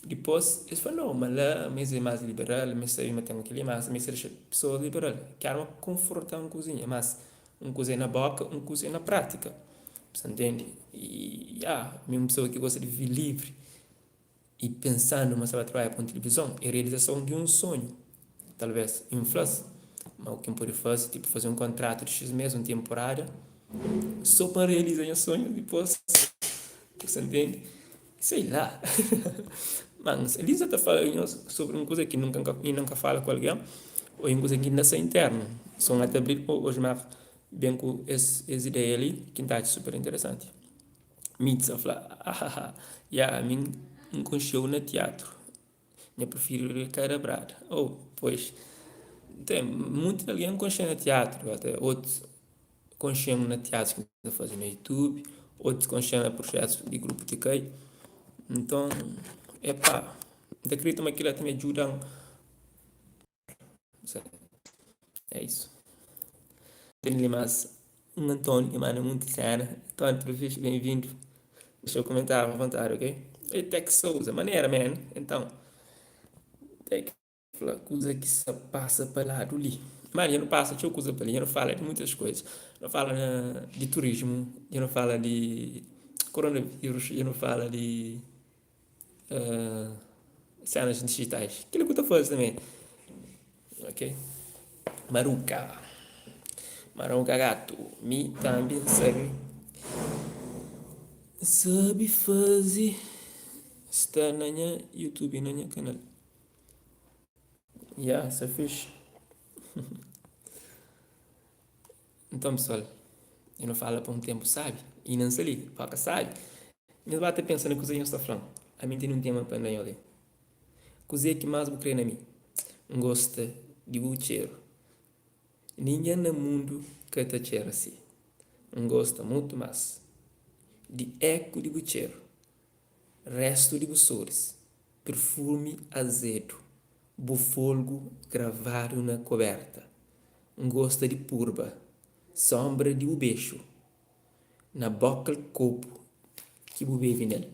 dipôs es fla nau, ma la ma es é más liberal, ma es sabe ma ten kel-li, mas ma es ta dexa pesoas liberal. Ki éra konfronta un kuzinha, mas un kuza é na bóka, un kuza é na prátika. Bu sta ntende? I ya, mi é un pesoa ki gosta di vive livri. I pensandu ma sta ba trabadja pa un tilivizon é realizason di un sonhu. Talvês N fla-s ma u ki N pode faze, tipu faze un kontratu di xis mês, un tenporada, sô pa N realiza nha sonhu dipôs. Bu sta ntende? Sei la. Ma li N sa ta fala nhos sobri un kuza ki nunka inda N ka fala ku algen ô un kuza ki inda sta internu. Sô N ta abri oji ma ben ku es ideia li ki N ta atxa super interesanti. Mitza fla, Ahaha, ya, mi N konxe-u na tiatru. Nha prifiridu é Kada Brada. Oh, pois. Ten monti di algen N konxe na tiatru, ate otus konxe-m na tiatrus ki N ta faze na YouTube, otus konxe-m na prujetus di grupu Tikai. Nton, epá, N ta kridita ma kila tanbe djuda-m. É isso. Ten li más un António ki manda munti sena. António, tudu fixi? Bem-vindo. Dexa komentáriu à vontadi, ok? Ei, Tex Souza, manera man. Então, Tex fla kuza ki sa pasa pa ladu li. Mano, dja nu pasa txeu kuza pa li, dja nu fala di muitas coisas. Nu fala di turismu, dja nu fala di coronavírus, dja nu fala di Cenas digitais. Kila ku ta faze tanbe. Ok. Maruka. Maruka gatu. Mi tambi N sabe. N sabe faze. Sta na nha YouTube, na nha kanal. Ya, sta fixi. Nton pesoal, dja nu fala pa un tenpu sabi, inda N sta li, foka sabi. Nhos ba ta pensa na kuzê ki nhos sta fla-m. Ami N tene un tema pa N da nhos li. Kuzê ki más bu krê na mi? N gosta di bu txeru. Ningen na mundu ka ta txera si. N gosta mutu más di eku di bu txeru. Restu di bu soris, perfumi azedu, bu folgu gravadu na koberta. N gosta di purba sonbra di bu bexu na boka'l kopu ki bu bebe nel.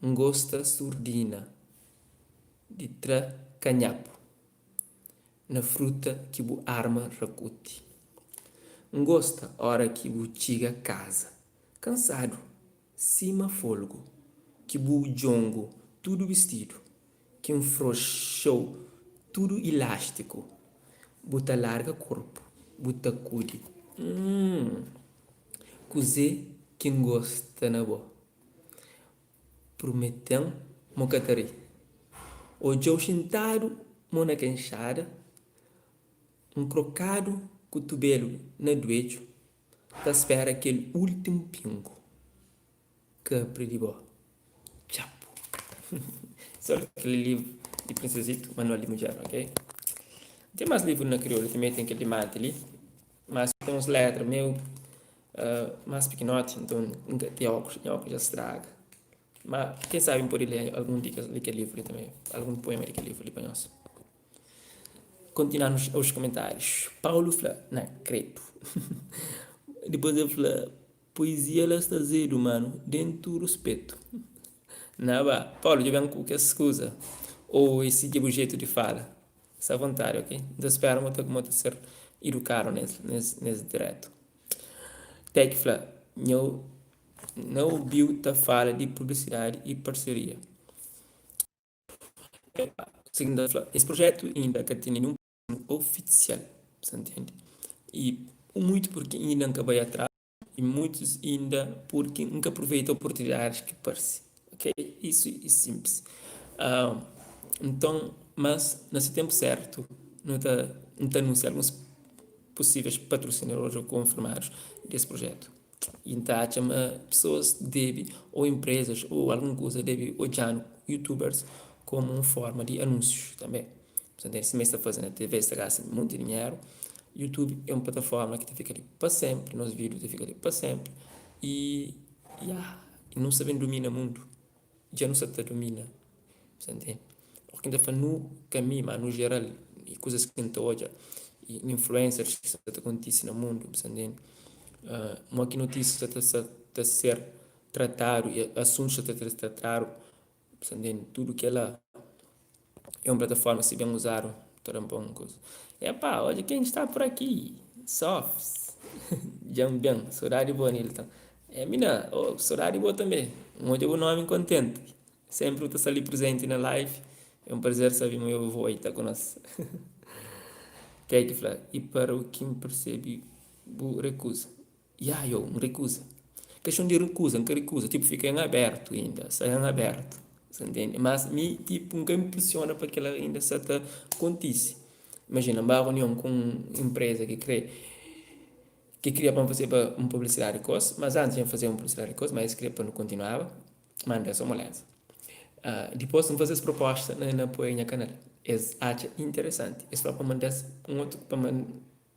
N gosta surdina di tra kanhapu na fruta ki bu arma rakuti. N gosta ora ki bu txiga kaza kansadu Sima folgu ki bu djongu tudu bistidu ki N froxa-u tudu ilástiku Bu ta larga korpu, bu ta kudi Hum, kuzê ki N gosta na bo Prumete-m ma bu ka ta ri Odja-u xintadu mo na kenxada Nkrokadu kutubelu na duedju Ta spera kel ultimu pingu kapri di bo txapu. Só kel livru di Prinsezito, Manual di Mudjer, ok? Ten más livru na kriolu tanbe, ten kel di Manti li, mas ten uns letra meu más pikinoti, nton N ka ten óklus, nha óklus dja straga. Ma ken sabe N pode lé algun di kel livru li tanbe, algun poema di kel livru li pa nhos. Kontinuando os komentárius, Paulu fla, Na kredu. Dipôs el fla, Poezia la sta azedu, manu, dentu ruspetu. Na ba, Paulu dja ben ku kes kuza. Ô é si ki é bu jetu di fala? Sta avontadi, ok? N ta spera ma ta ma ta ser idukadu nes nes nes diretu. Tek fla, Nha na obiu ta fala di publisidadi i parseria. Kuzê ki N ta fla? Es projetu inda ka tene ninhun ofisial, sa ntende? I muitu purki inda N ka bai atras i muitus inda purki N ka aproveita oportunidadis ki parse, ok? Isu e sinplis. Nton, mas na se tenpu sertu nu ta N ta anunsia alguns pusíveis patrusinadoris ô konfirmadus des projetu. I N ta atxa ma pesoas debe, ô inprezas, ô algun kuza debe odja-nu, youtubers, komu un forma di anúnsius tanbe. Sima es ta faze na TV, es ta gasta monti dinheru. Youtube é un plataforma ki ta fika li pa senpri, nos vídiu ta fika li pa senpri. I ya, nu sta ben dumina mundu, dja nu sta ta dumina, sa ntende? Óki N ta fla nu, ka mi, ma nu jeral, i kuzas ki N ta odja, i influencers ki sta ta kontise na mundu, sa ntende? Modi ki notísias sta ta sta ta ser tratadu i asuntus sta ta ser tratadu, sa ntende? Tudu kela é un plataforma si ben uzadu ta da bon kuza. Epá, odja ken ki sta pur aki, Sofs, dja N ben, sodadi bo Anilton. É mina, oh sodadi bo tanbe, N odja bu nomi N kontenti. Sempri bu ta sta li presenti na live, é un prazer sabe ma meu avô ta ku nos. Teddy fla, i para u ki N persebi bu rekuza. Ya yo, N rekuza. Keston di rekuza, N ka rekuza, tipu fika en abertu inda, sta en abertu, sa ntende? Mas mi tipu N ka inpresiona pa kila inda sa ta kontise. Imajina, N ba runion ku un inpreza ki kre ki kria pa N fazeba un publisidadi kos, mas antis dja N fazeba un publisidadi kos, ma es kria pa nu kontinuaba. Manda so moleza. Dipôs N faze-s proposta na N apoia nha kanal. Es atxa interesanti. Es fla pa manda-s un otu pa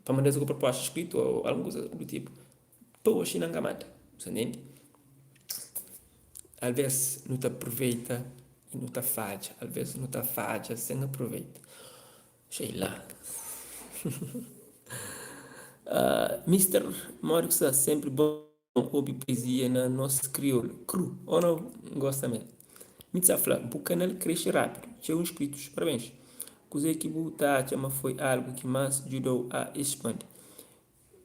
pa manda-s otu proposta skritu ô algun kuza du tipu. Pa oxi N ka manda. Bu sta ntende? Alvês nu ta aproveita i nu ta fadja. Alvês nu ta fadja sen aproveita. Sei la. Mister, modi ku sta? Senpri bon. Obi poezia na nos kriolu kru oh no N gosta mé. Mitza fla, Bu kanal krexe rápidu, txeu inskritus, parabéns! Kuzê ki bu ta atxa ma foi algu ki más djuda-u a expandi?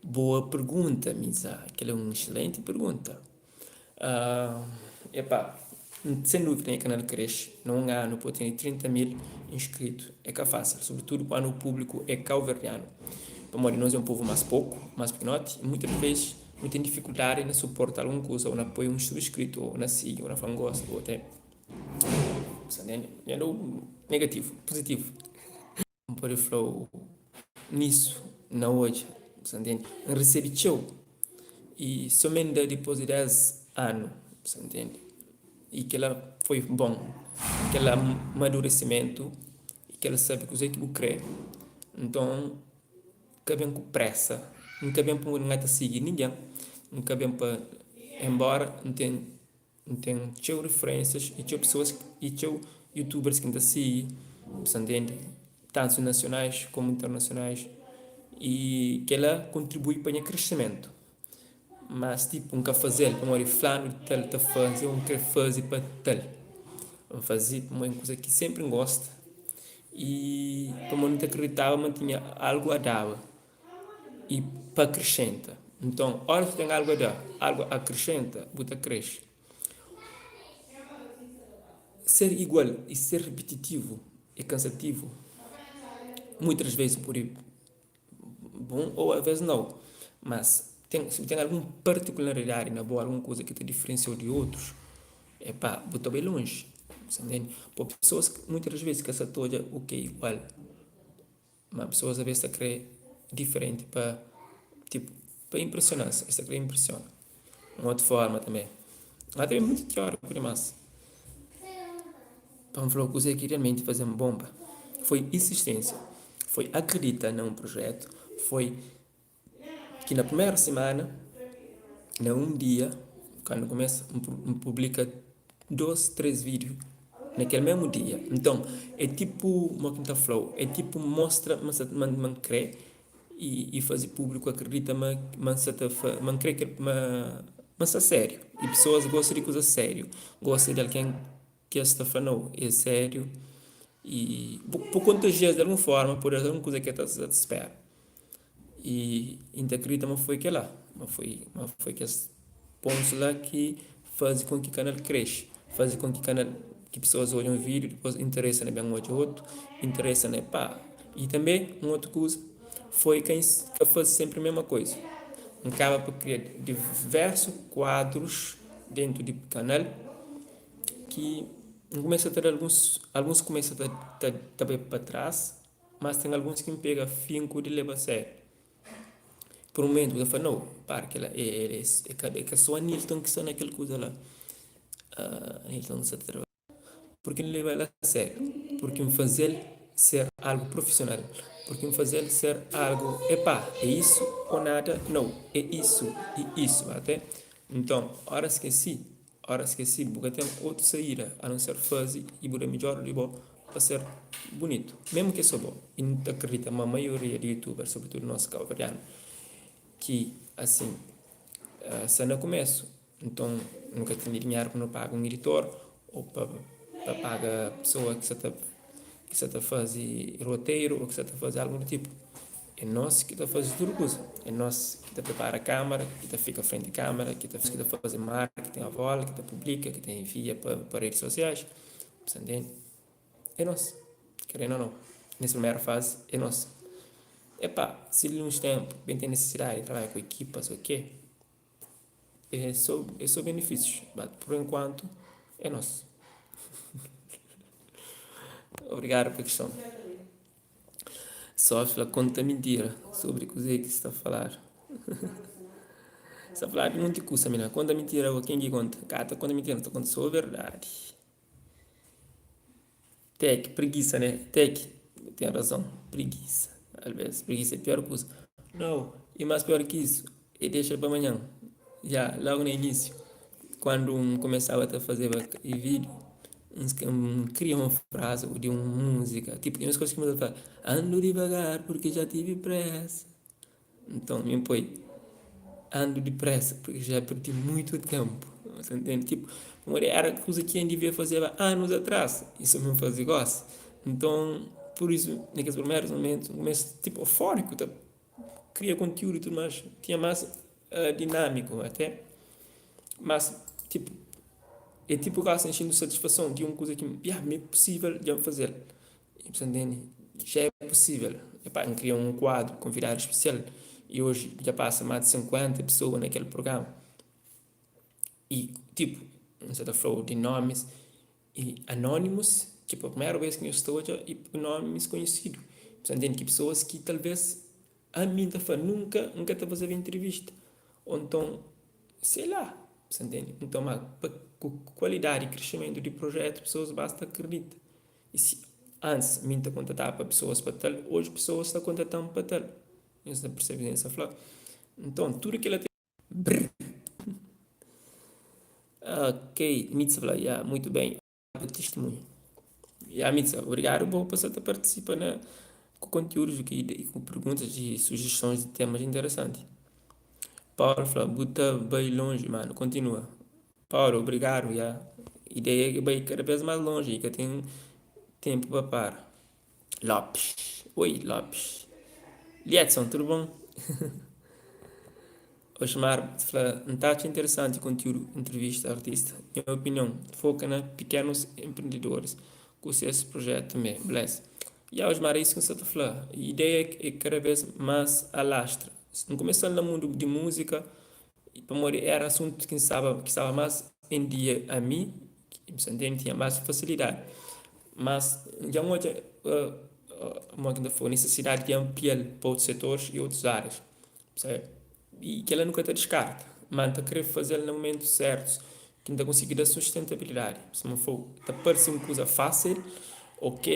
Boa pergunta, Mitza. Kel é un excelenti pergunta. Epá, sen dúvida nha kanal krexe. Na un anu pa bu tene 30 mil inskritu é ka fásil, sobritudu kuandu públiku é kauverdianu. Pamodi nos é un povu más poku, más pikinoti, i muitas ves nu ten difikuldadi na suporta algun kuza, ô na poi un subskritu, ô na sigi, ô na fla N gosta, ô até Sa ntende? Nha da un negativu, puzitivu. N pode fla-u nisu na odja, sa ntende? N resebe txeu i so mi N da dipôs di 10 anu, sa ntende? I kel-la foi bon, kel amaduresimentu i kel sabe kuzê ki bu krê. Nton, ka ben ku présa, N ka ben pamodi N ka ta sigi ningen, N ka ben pa, enbóra N ten N ten txeu referênsias i txeu pesoas i txeu youtubers ki N ta sigi, bu sta ntende? Tantu nasionais komu internasionais i kel-la kontribui pa nha kresimentu. Mas tipu N ka faze-l pamodi flanu di tal ta faze ô N kre faze pa tal. N faze pamodi é un kuza ki sénpri N gosta i pamodi N ta kriditaba ma N tinha algu a daba i pa akresenta. Nton, óras ki bu ten algu a da, algu a akresenta, bu ta krexe. Ser igual i ser ripititivu é kansativu. Muitas vezes pode bon ô alvês nau. Mas ten si bu ten algun partikularidadi na bo, algun kuza ki ta diferensia-u di otus, epá, bu ta bai lonji. Bu sta ntende? Pô pesoas muitas das vezes ka sa ta odja u ki é igual. Ma pesoas alvês ta krê diferenti pa tipu pa inpresiona-s, es ta krê inpresiona. Un otu forma tanbê, la tanbê é mutu tióriku dimás. Pa N fla-u kuzê ki realmenti faze-m bonba foi insisténsia, foi akredita na un prujétu, foi ki na primeru simana, na un dia, kandu N kumesa, N publika dos, três vídiu na kel mésmu dia. Nton, é tipu, modi ki N ta fla-u, é tipu mostra ma ma N krê i faze públiku akredita ma ma N sa ta ma N krê ma N sta sériu. I pesoas gosta di kuzas sériu, gosta di algen ki es ta fla nau é sériu i bu bu kontajia-s di algun forma pode ser algun kuza ki es ta sa ta spera. I N ta kridita ma foi kel-la, ma foi ma foi kes pontus la ki faze kon ki kanal krexe, faze kon ki kanal. Ki pesoas odja un vídiu dipôs interesa na ben odja otu, interesa na pa. I tanbe un otu kuza foi ka ka faze senpri mesma kuza. N kaba pa kria diversu kuadrus dentu di kanal ki N kumesa ta da alguns, alguns kumesa ta ta ta bai pa tras, mas ten alguns ki N pega afinku di leba sériu. Por un mumentu bu ta fla, nau, para kila é ka so Anilton ki sta na kel kuza la. Anilton sta ta trabadja. Purki N leba-l a sériu, purki N faze-l ser algu profisional, purki N faze-l ser algu, epá, é isu ô nada, nau, é isu i isu, ate. Nton, óras ki é si, óras ki é si, bu ka ten otu saída a non ser faze i bu da midjór di bo pa ser bunitu, mésmu ki é sô bo. I N ta kridita ma maioria di youtuber, sobritudu nos kabuverdianu, ki asin sta na kumesu, Nton, nu ka tene dinheru pa nu paga un iditor ô pa pa paga pesoa ki sa ta ki sa ta faze roteiru ô ki sa ta faze algu di tipu. É nos ki ta faze tudu kuza. É nos ki ta pripara kámara, ki ta fika frenti kámara, ki ta ki ta faze marketing a vólta, ki ta publika, ki ta envia pa pa redis sosiais. Bu sta ntende? É nos. Kerenu ô nau, nes primeru fazi é nos. Epá, si di uns ténpu ben ten nisisidadi di trabadja ku ekipas ô ke. É so é so benefísius, but por enkuantu é nos. Obrigadu pa kiston. Só fla konta mintira sobri kuzê ki sta faladu. Sta faladu di monti kusa mina. Konta mintira bo ken ki konta? Ka ta konta mintira, ta konta so verdadi. Tek, prigisa ne? Tek, bu ten razon, prigisa. Alves, prigisa é pior kuza. Nau, i más pior ki isu, é dexa pa manhan. Ya, logu na inisiu, kuandu N kumesaba ta fazeba vídiu, N kria un frazi ô di un múzika. Tipu, ten uns kuza ki N ta fla, Ando divagar porque já tive pressa. Nton, mi N poi, Ando depressa porque já perdi muito tempo. Sa ntende? Tipo, pamodi éra kuza ki N devia fazeba anus atrás i so mi N faze gósi. Nton, pur isu, na kes primerus mumentu, N kumesa tipo eufóriku ta kria kontiúdu i tudu más. Tinha más dinámiku até. Mas, tipo, é tipo gósi N xinti satisfason di un kuza ki, ya, mi é pusível dja N faze-l. Bu sta ntende? Já é pusível. Epá, N kria un kuadru konvidadu spesial i oji dja pasa más di 50 pesoa na kel prugrama. I tipu, N sa ta fla-u di nomis i anónimus ki pa primeru bês ki nhos ta odja i nomis konhesidu. Bu sta ntende? Ki pesoas ki talvês ami N ta fla nunka N ka ta fazeba intrivista. Ô nton, sei la, bu sta ntende? Nton, ma pa ku kualidadi i krisimentu di projetu pesoas basta kridita. I si antis mi N ta kontataba pa pesoas pa tal, oji pesoas ta kontata-m pa tal. Nhos ta persebe kuzê ki N sta fla? Nton, tudu kila ta. Brr. Ok, Mitza fla, ya, muitu ben. Bu tistimunhu. Ya, Mitza, obrigadu bo pa sa ta partisipa na ku kontiúdus i ku perguntas i sujistons di temas interesanti. Paulu fla, bu ta bai lonji, manu. Kontinua. Paulu, obrigadu, ya. Ideia é bai kada bes más lonji i ka ten tenpu pa para. Lopes, oi Lopes. Liedson, tudu bon? Osmar fla, N ta atxa interesanti kontiúdu intrivista artista. Nha opinion, foka na pikenus enprendidoris ku ses projetu tanbe. Bless. Ya Osmar, é isu ki N sa ta fla. Ideia é kada bes más alastra. N kumesa-l na mundu di múzika. I pamodi éra asuntu ki N staba ki staba más en dia ami, N sa ntende, tinha más fasilidadi. Mas dja N odja modi ki N ta fla, nisisidadi di anplia-l pa otus setoris i otus árias. I kel-la nu ka ta diskarta, ma N ta krê faze-l na mumentus sértus ki N ta konsigi da sustentabilidadi. Sima N fla-u, ta parse un kuza fásil, ok,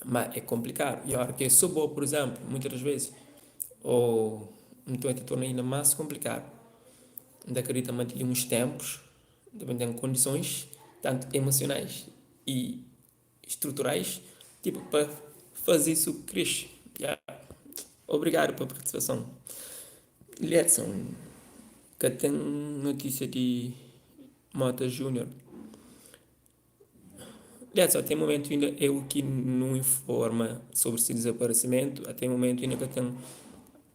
ma é konplikadu. I óras ki é sô bo, pur izénplu, muitas das vezis, Ô nton el ta torna inda más konplikadu. N ta kridita ma di uns ténpus ta ben ten kondisons tantu emosionais i struturais tipu pa faze isu krese. Ya. Obrigadu pa partisipason. Liedson, ka ten notisia di Mota Junior. Aliás, até momentu inda é u ki nu informa sobri se dizaparesimentu, até momentu inda ka ten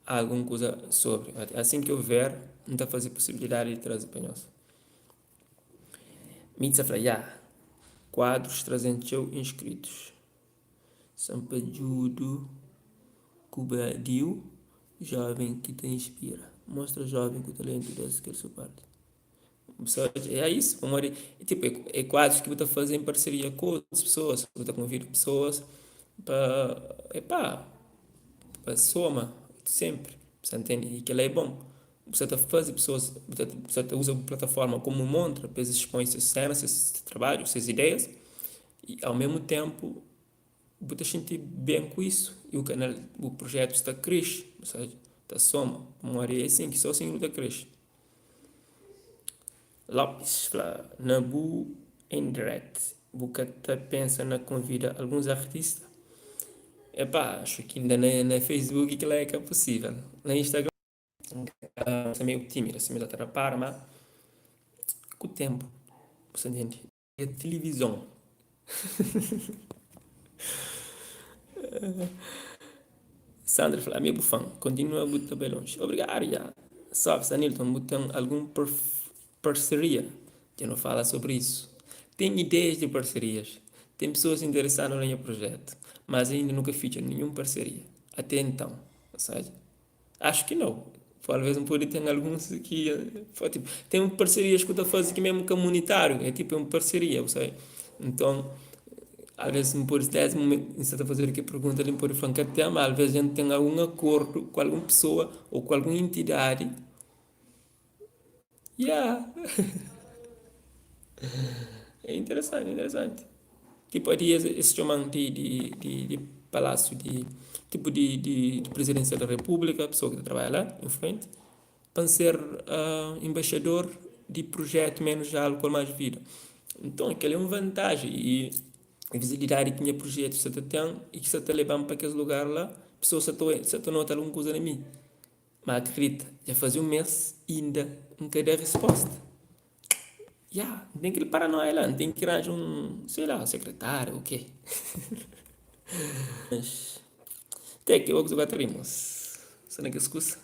algun kuza sobri. Asin ki ouver, N ta faze posibilidadi di traze pa nhos. Mitza fla, Ya. Kuadrus traze-m txeu inskritus. Sanpadjudu ku badiu, joven ki ta inspira. Mostra joven ku talentu da-s kel suporti. É isu, pamodi tipo é kuadrus ki bu ta faze en parseria ku otus pesoas, bu ta konvida pesoas pa epá pa soma senpri, bu sa ntende? I kel-la é bon, bu sa ta faze pesoas, bu ta bu sa ta uza bu plataforma komu montra pa es expõe ses sena, ses trabadju, ses ideias i au mesmu tenpu bu ta xinti ben ku isu i bu kanal, bu projetu sta krese, bu sta ta soma, pamodi é asin ki so asin ki nu ta krese. Lopes fla, Na bu Endret bu ka ta pensa na konvida alguns artista? Epá, axu ki inda na Facebook kila é ka pusível. Na Instagram N sta meio tímidu, asi mi ta rapara ma ku tenpu bu sta ntende. É tilivizon. Sandra fla, Ami é bu fan. Kontinua bu ta bai lonji. Obrigadu ya. Salve Sanilton, bu ten algun parseria? Dja nu fala sobri isu. Ten ideias di parserias. Ten pesoas interesadu na nha projetu, mas ainda nu ka fitxa ninhun parseria ate enton. Ou seja, Acho ki nau. Talvez N pode ten alguns ki tipo, ten parserias ku ta faze ki mesmu ka munitáriu, é tipo é un parseria, bu sabe? Nton, alvês N pode des mumentu N sta ta fazedu kel pergunta li, N pode fla N ka ten, ma alvês dja N ten algun akordu ku algun pesoa ô ku algun entidadi. Yeah! É interesanti, interesanti. Tipo adi es es txoman di di di di palásiu di tipo di di di presidência da república, pesoa ki ta trabadja la influenti, pa N ser embaixador di prujetu Menos Álcool Mais Vida. Nton kel-li é un vantaji i vizibilidadi ki nha prujetu sa ta ten i ki sa ta leba-m pa kes lugar la, pesoas sa ta sa ta nota algun kuza na mi. Ma akredita, dja faze un mês inda N ka da resposta. Ya, N ten kel paranoia la, N ten ki ranja un, sei la, un sekretária ô kê. Mas, te ki otus ba ta ri, mos. Sta na kes kusa.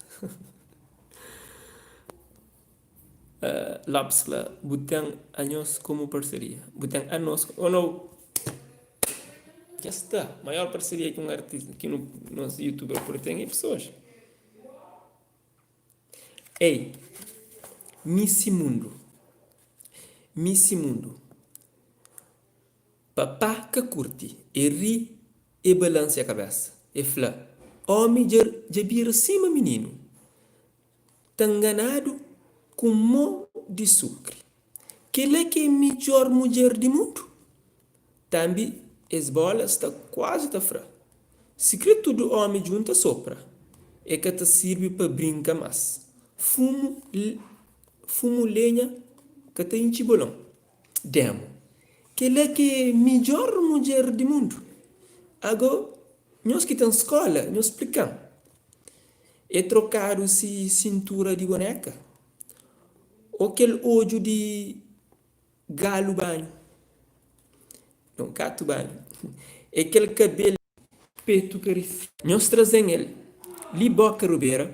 Lopes fla, Bu ten anhos komu parseria. Bu ten anos, ô nau? Dja sta. Maior parseria ki un artista, ki nu, nos youtuber pode ten é pesoas. Ei, Missy Mundo, Missy Mundo, Papá ka kurti, e ri, e balansia kabesa, e fla, Omi dja, dja bira sima mininu, ta nganadu ku mó di sukri. Kel-la ki é midjór mudjer di mundu? Tánbi es bóla sta kuazi ta fra. Sikrê tudu ómi djunta sopra, e ka ta sirbi pa brinka más. Fumu, fumu lenha ka ta intxi bolon. Demu, kel-la ki é midjór mudjer di mundu? Agó, nhos ki ten skóla, nhos splika-m. É trokadu si sintura di boneka? Ô kel odju di galu banhu? Não, gatu banhu. É kel kabelu. Petu karisia. Nhos traze-m el li boka rubera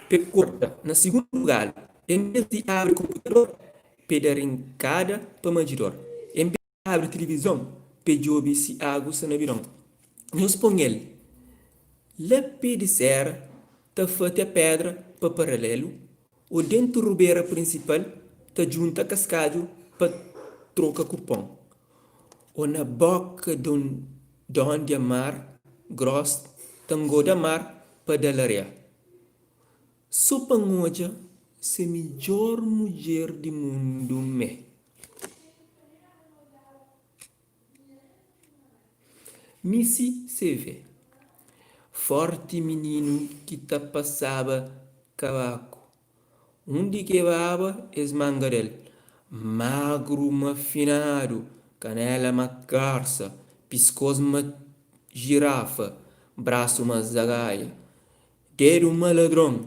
p'e korta na sigundu galu. En bes di abri konputador p'e da rinkada pa madjidor. En bes di abri tilivizon p'e djobe si agu sta na bidon. Nhos pon el la pe di sera ta fatia pedra pa paralelu Ô dentu rubera prinsipal ta djunta kaskadju pa troka ku pon. Ô na boka dondia mar gros ta ngoda mar pa da larea. So pa N odja se midjor mudjer di mundu mé. Missy CV, Forti mininu ki ta pasaba kabaku Undi ki e baba es manga del Magru ma finadu, kanela ma karsa Piskos ma jirafa, brasu ma zagaia Dedu ma ladron,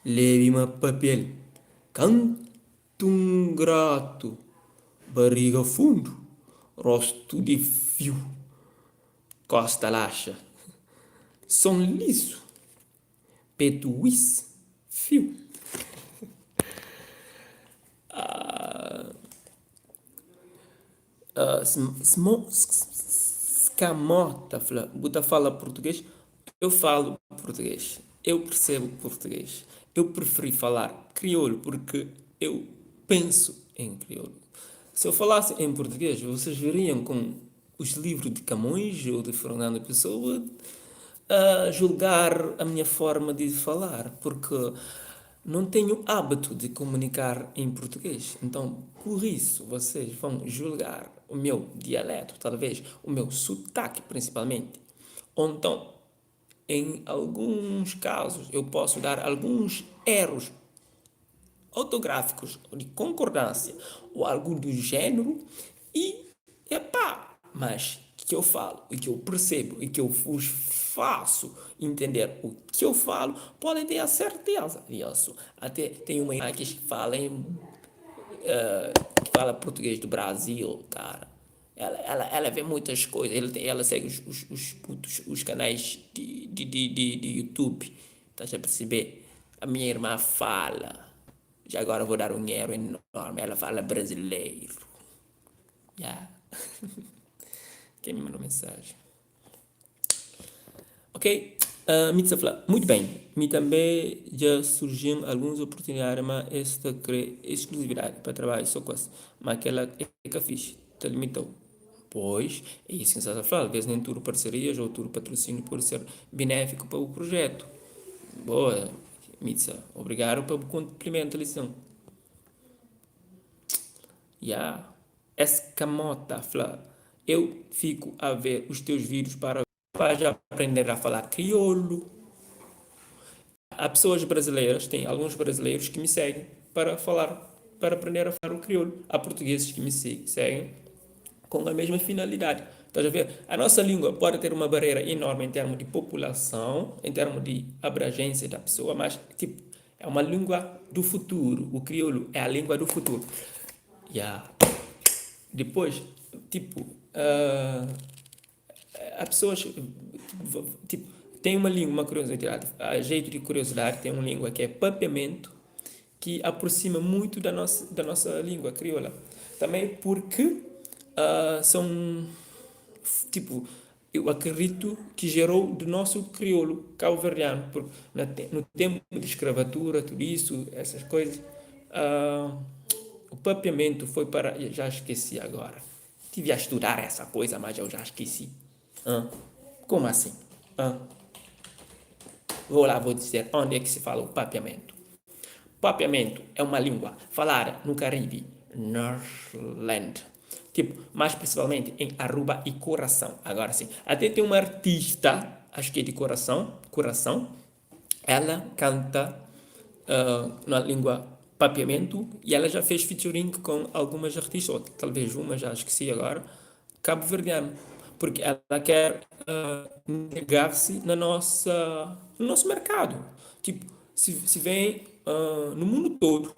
lebi ma papel Kantu Tun gratu, bariga fundu, rostu di fiu, kosta laxa, son lisu, petu wis, fiu. Skamota fla, Bu ta fala português? Eu falo português. Eu percebo português. Eu preferi falar crioulo porque eu penso em crioulo. Se eu falasse em português, vocês veriam com os livros de Camões ou de Fernando Pessoa a julgar a minha forma de falar, porque não tenho hábito de comunicar em português. Então, por isso, vocês vão julgar o meu dialeto, talvez, o meu sotaque, principalmente. Ou então, em alguns casos, eu posso dar alguns erros ortográficos de concordância ou algo do gênero e, epá, mas que eu falo e que eu percebo e que eu vos faço entender o que eu falo, podem ter a certeza disso. Até tem uma que fala em, que fala português do Brasil, cara. Ela vê muitas coisas, ela segue os putos, os canais de YouTube, estás a perceber? A minha irmã fala, já agora vou dar um erro enorme, ela fala brasileiro. Yeah. Quem me mandou mensagem? Ok, Mitza fla, muito bem, mi também já surgiu algumas oportunidades, mas esta crê exclusividade para trabalho só com essa, mas aquela é que fixe, te limitou. Pois, é isso que estás a falar, às vezes nem tudo parcerias ou tudo patrocínio pode ser benéfico para o projeto. Boa, Mitza, obrigado pelo cumprimento, lição. Yeah. Escamota fla, eu fico a ver os teus vídeos para já aprender a falar crioulo. Há pessoas brasileiras, tem alguns brasileiros que me seguem para falar, para aprender a falar o crioulo. Há portugueses que me seguem com a mesma finalidade. Estás a ver? A nossa língua pode ter uma barreira enorme em termos de população, em termos de abrangência da pessoa, mas tipo, é uma língua do futuro. O crioulo é a língua do futuro. Yeah. Depois, tipo, há pessoas, tipo, tem uma língua, uma curiosidade, a jeito de curiosidade, tem uma língua que é papiamento, que aproxima muito da nossa língua crioula. Também porque são, tipo, eu acredito que gerou do nosso crioulo cabo-verdiano, porque no tempo de escravatura, tudo isso, essas coisas, o papiamento foi para, eu já esqueci agora. Tive a estudar essa coisa, mas eu já esqueci. Hã? Como assim? Hã? Vou lá, vou dizer onde é que se fala o papiamento. Papiamento é uma língua falada no Caribe, Northland. Tipo, mais principalmente em Aruba e Coração. Agora sim, até tem uma artista, acho que é de Coração, Coração, ela canta na língua papiamento e ela já fez featuring com algumas artistas, ou talvez uma, já esqueci agora, cabo-verdiano, porque ela quer integrar-se no nosso mercado. Tipo, se vem no mundo todo,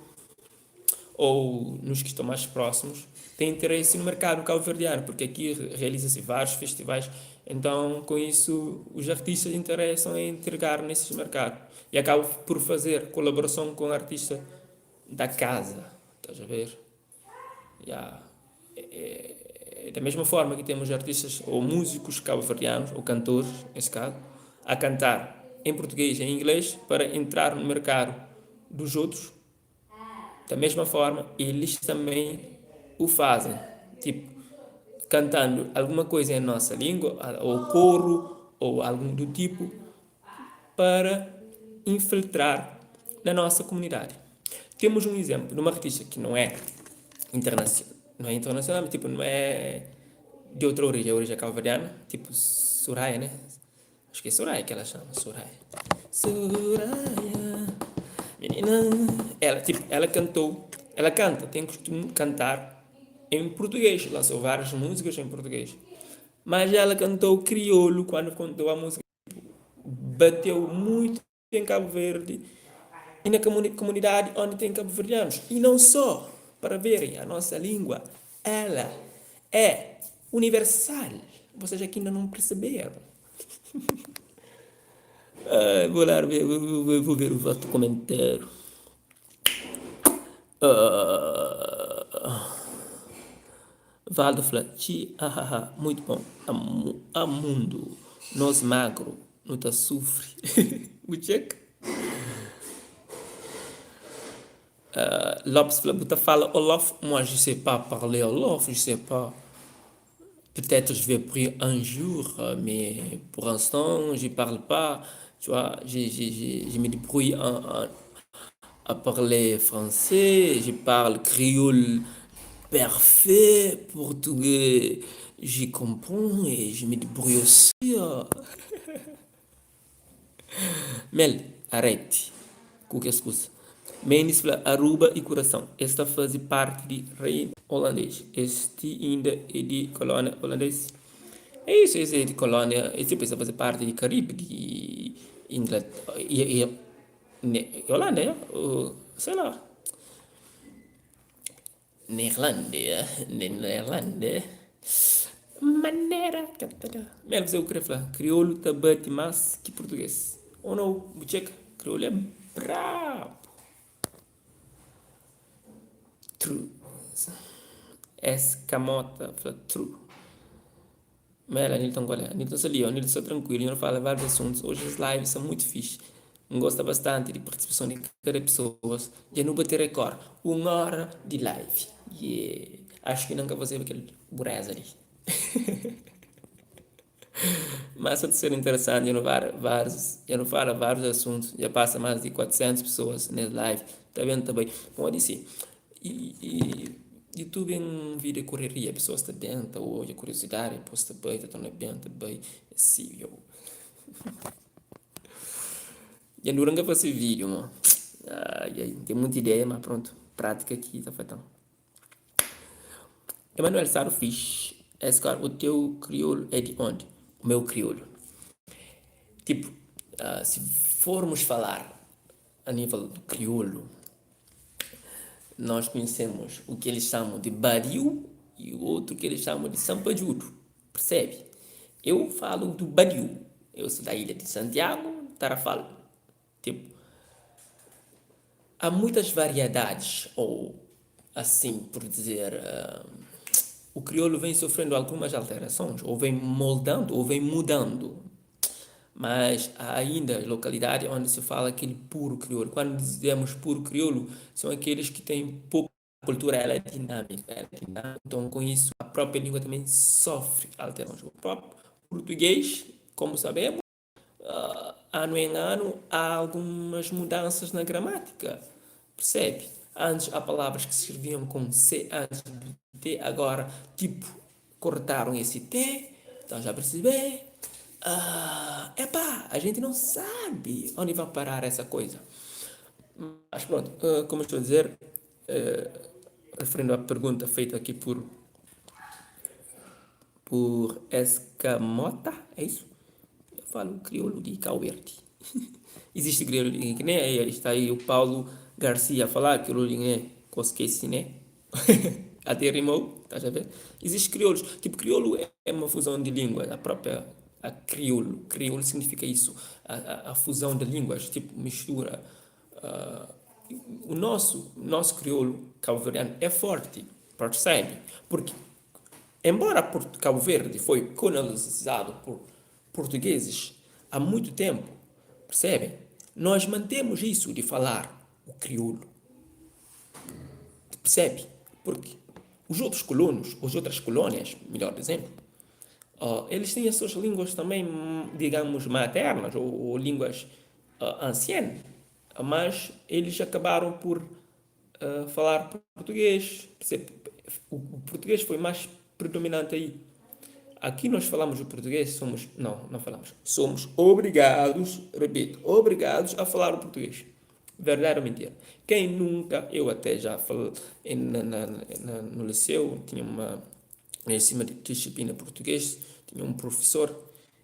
ou nos que estão mais próximos, tem interesse no mercado cabo-verdiano, porque aqui realiza-se vários festivais, então com isso os artistas interessam em entregar nesses mercados e acabam por fazer colaboração com o artista da casa, estás a ver? Yeah. É, da mesma forma que temos artistas ou músicos cabo-verdianos, ou cantores, nesse caso, a cantar em português e em inglês para entrar no mercado dos outros, da mesma forma, eles também o fazem. Tipo, cantando alguma coisa em nossa língua, ou coro, ou algo do tipo, para infiltrar na nossa comunidade. Temos um exemplo de uma artista que não é internacional, não é internacional, mas tipo, não é de outra origem, é origem cabo-verdiana, tipo Soraya, né? Acho que é Soraya que ela chama, Soraya. Soraya, menina. Ela, tipo, ela cantou, ela canta, tem costume de cantar em português, lançou várias músicas em português. Mas ela cantou crioulo quando contou a música, bateu muito em Cabo Verde e na comunidade onde tem cabo-verdianos. E não só, para verem, a nossa língua, ela é universal. Vocês aqui ainda não perceberam. Vou lá ver, vou ver o vosso comentário. Valdo fla, Txi ahaha, muito bom, a mundo, nos magro nu ta sufri. Bu txeka? Lopes fla, Bu ta fala Olof? Moi je sais pas parler Olof, je sais pas. Peut-être je vais pris un jour, mais pour l'instant je parle pas, tu vois, je me débrouille à parler français, je parle créole parfait, portugais je comprends et je me débrouille aussi. Mel, arete ku kes kusa. Mendes fla Aruba y Kurason es ta faze parti di Reinu Olandês. Es ti inda é di kolónia olandês. É isu, es é di kolónia, es tipo es ta faze parti di Karibi, di Inglaterra, Holanda, sei lá. Neerlândia, Neerlândia, manera ka ta da. Mel kuzê ku kre fla? Kriolu ta bati más ki purtugês. Ou nau? Bu txeka? Kriolu é brabu. True. SK Mota fla true. Mel, Anilton qual é? Anilton sta li, Anilton sta tranquilo, nho fala vários assuntos. Hoje as lives são muito fixe. N gosta bastante di participação di cada pessoas. Dja nu bate record, 1 hora di live. Yeah. Acho ki nunca fazeba kel bureza li. Mas sta ta ser interesante, dja nu vários, dja nu fala vários assuntos, dja passa mais di 400 pessoas nes live. Ta ben ta bai. Pamodi si, Youtube é un vida koreria, pesoas ta ben, ta odja, kuriosidadi, dipôs ta bai, ta torna ben, ta bai, si yo. Dja dura N ka fase vídiu mo. Ai ai, N ten monti ideia ma prontu, prátika ki ta falta-m. Emanuel Saro Fix, Es kor, o teu kriolu é di ondi? O meu kriolu? Tipo, si formos falar a nível do kriolu, Nós conhecemos o que eles chamam de badiu e o outro que eles chamam de sampadjudo, percebe? Eu falo do badiu, eu sou da ilha de Santiago, Tarrafal. Tipo, há muitas variedades, ou assim por dizer, o crioulo vem sofrendo algumas alterações, ou vem moldando, ou vem mudando. Mas há ainda localidade onde se fala aquele puro crioulo. Quando dizemos puro crioulo, são aqueles que têm pouca cultura, ela é dinâmica, ela é dinâmica. Então, com isso, a própria língua também sofre alterações. O próprio português, como sabemos, ano em ano há algumas mudanças na gramática, percebe? Antes há palavras que se escreviam com C antes do T, agora, tipo, cortaram esse T, então já percebi. Ah, epá, a gente não sabe onde vai parar essa coisa. Mas pronto, como estou a dizer, referindo à pergunta feita aqui por Escamota, é isso? Eu falo crioulo de Cabo Verde. Existe crioulo de Guiné, aí está aí o Paulo Garcia a falar crioulo de Guiné, esqueci, né? Até rimou, estás a ver? Existe crioulos, tipo crioulo é uma fusão de línguas, a própria a crioulo, crioulo significa isso, a fusão de línguas, tipo mistura. O nosso crioulo cabo-verdiano é forte, percebe? Porque embora Cabo Verde foi colonizado por portugueses há muito tempo, percebem? Nós mantemos isso de falar o crioulo. Percebe? Porque os outros colonos, as outras colônias, melhor dizendo, eles têm as suas línguas também, digamos, maternas ou línguas anciãs, mas eles acabaram por falar português. Percebe? O português foi mais predominante aí. Aqui nós falamos o português, somos, não, não falamos, somos obrigados, repito, obrigados a falar o português. Verdade ou mentira? Quem nunca, eu até já falei no liceu, tinha uma, em cima de disciplina português, tinha um professor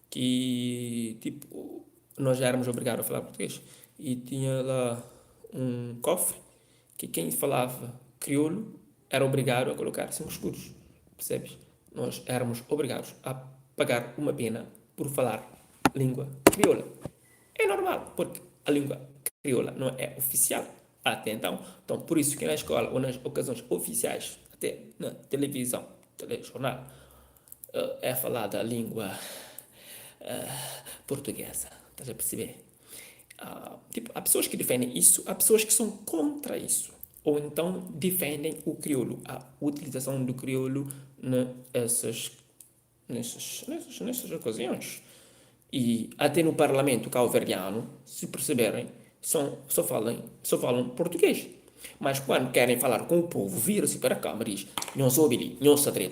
que, tipo, nós já éramos obrigados a falar português. E tinha lá um cofre que quem falava crioulo era obrigado a colocar 5 escudos, percebes? Nós éramos obrigados a pagar uma pena por falar língua crioula. É normal, porque a língua crioula não é oficial até então. Então, por isso que na escola ou nas ocasiões oficiais, até na televisão, Telejornal é falada a língua portuguesa, estás a perceber? Tipo, há pessoas que defendem isso, há pessoas que são contra isso, ou então defendem o crioulo, a utilização do crioulo nessas, nessas, nessas, nessas ocasiões. E até no parlamento cabo-verdiano, se perceberem, são, só falam, só falam português. Mas quando querem falar com o povo, viram-se para a câmara e diz, Nhos obi li, nhos sta dretu.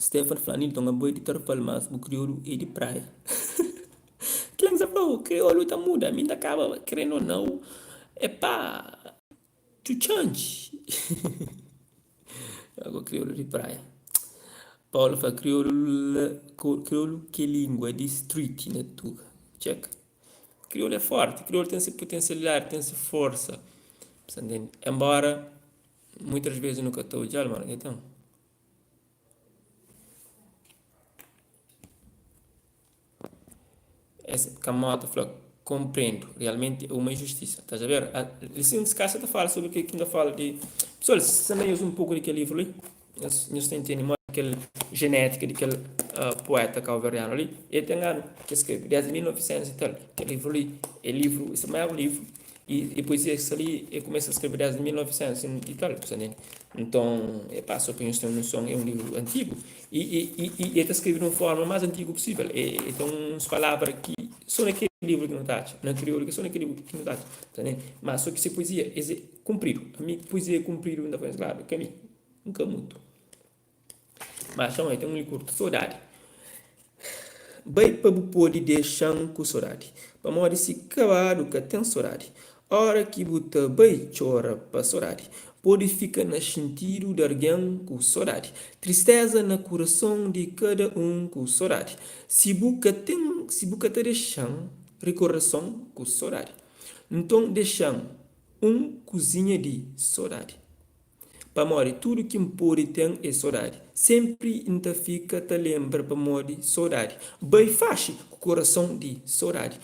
Stefan fla, Nilton, abo é di Tarrafal, mas bu kriolu é di Praia. Kila ki sa fla, kriolu ta muda, mi ta kaba krenu ou nau, é pa to change. Ago kriolu di Praia. Paulo fla, kriolu, kriolu ki é lingua di street na tuga. Txeka. Kriolu é forti, kriolu ten se potensialidadi, ten se forsa. Sa ntende? Enbora muitas vezes nu ka ta odjal, ma el ten. Es Kamota fla, Compreendo, realmente é uma injustiça. Estás a ver? Li sin ka sa ta fala sobre kel ki N ta fala di. Pessoal, se ta nhos un pouco di kel livru li, nhos nhos ta intende modi kel genética di kel poeta cabo-verdiano li. El ten anu ki el skrebe, desdi 1900 i tal. Kel livru li é livru, es primeru livru i poezia ki sta li el kumesa skrebe desdi 1900 i tal. Bu ta ntende? Nton, e pa sô pa nhos ten un noson, é un livru antigu. I i i el ta skrebe di un forma más antigu pusível. E e ten uns palavra ki sô na kel livru ki nu ta atxa, na kriolu ki sô na kel livru ki nu ta atxa, ta ntende? Má sô ki se poezia es é kunpridu. Ami poezia kunpridu N ta fla nhos klaru, ka mi, N ka mutu. Má txon el ten un li kurtu, Sodadi. Bai pa bu pode dexa-m ku sodadi Pamodi si kabadu ka ten sodadi Ora ki bu ta bai txora pa sodadi Pode fika na xintidu d'argen ku sodadi Tristeza na kurason di kada un ku sodadi Si bu ka ten si bu ka ta dexa-m rikordason ku sodadi Nton dexa-m un kuzinha di sodadi. Pamodi tudu ki N pode ten é sodadi. Sénpri N ta fika ta lenbra pamodi sodadi. Bai faxi ku korason di sodadi.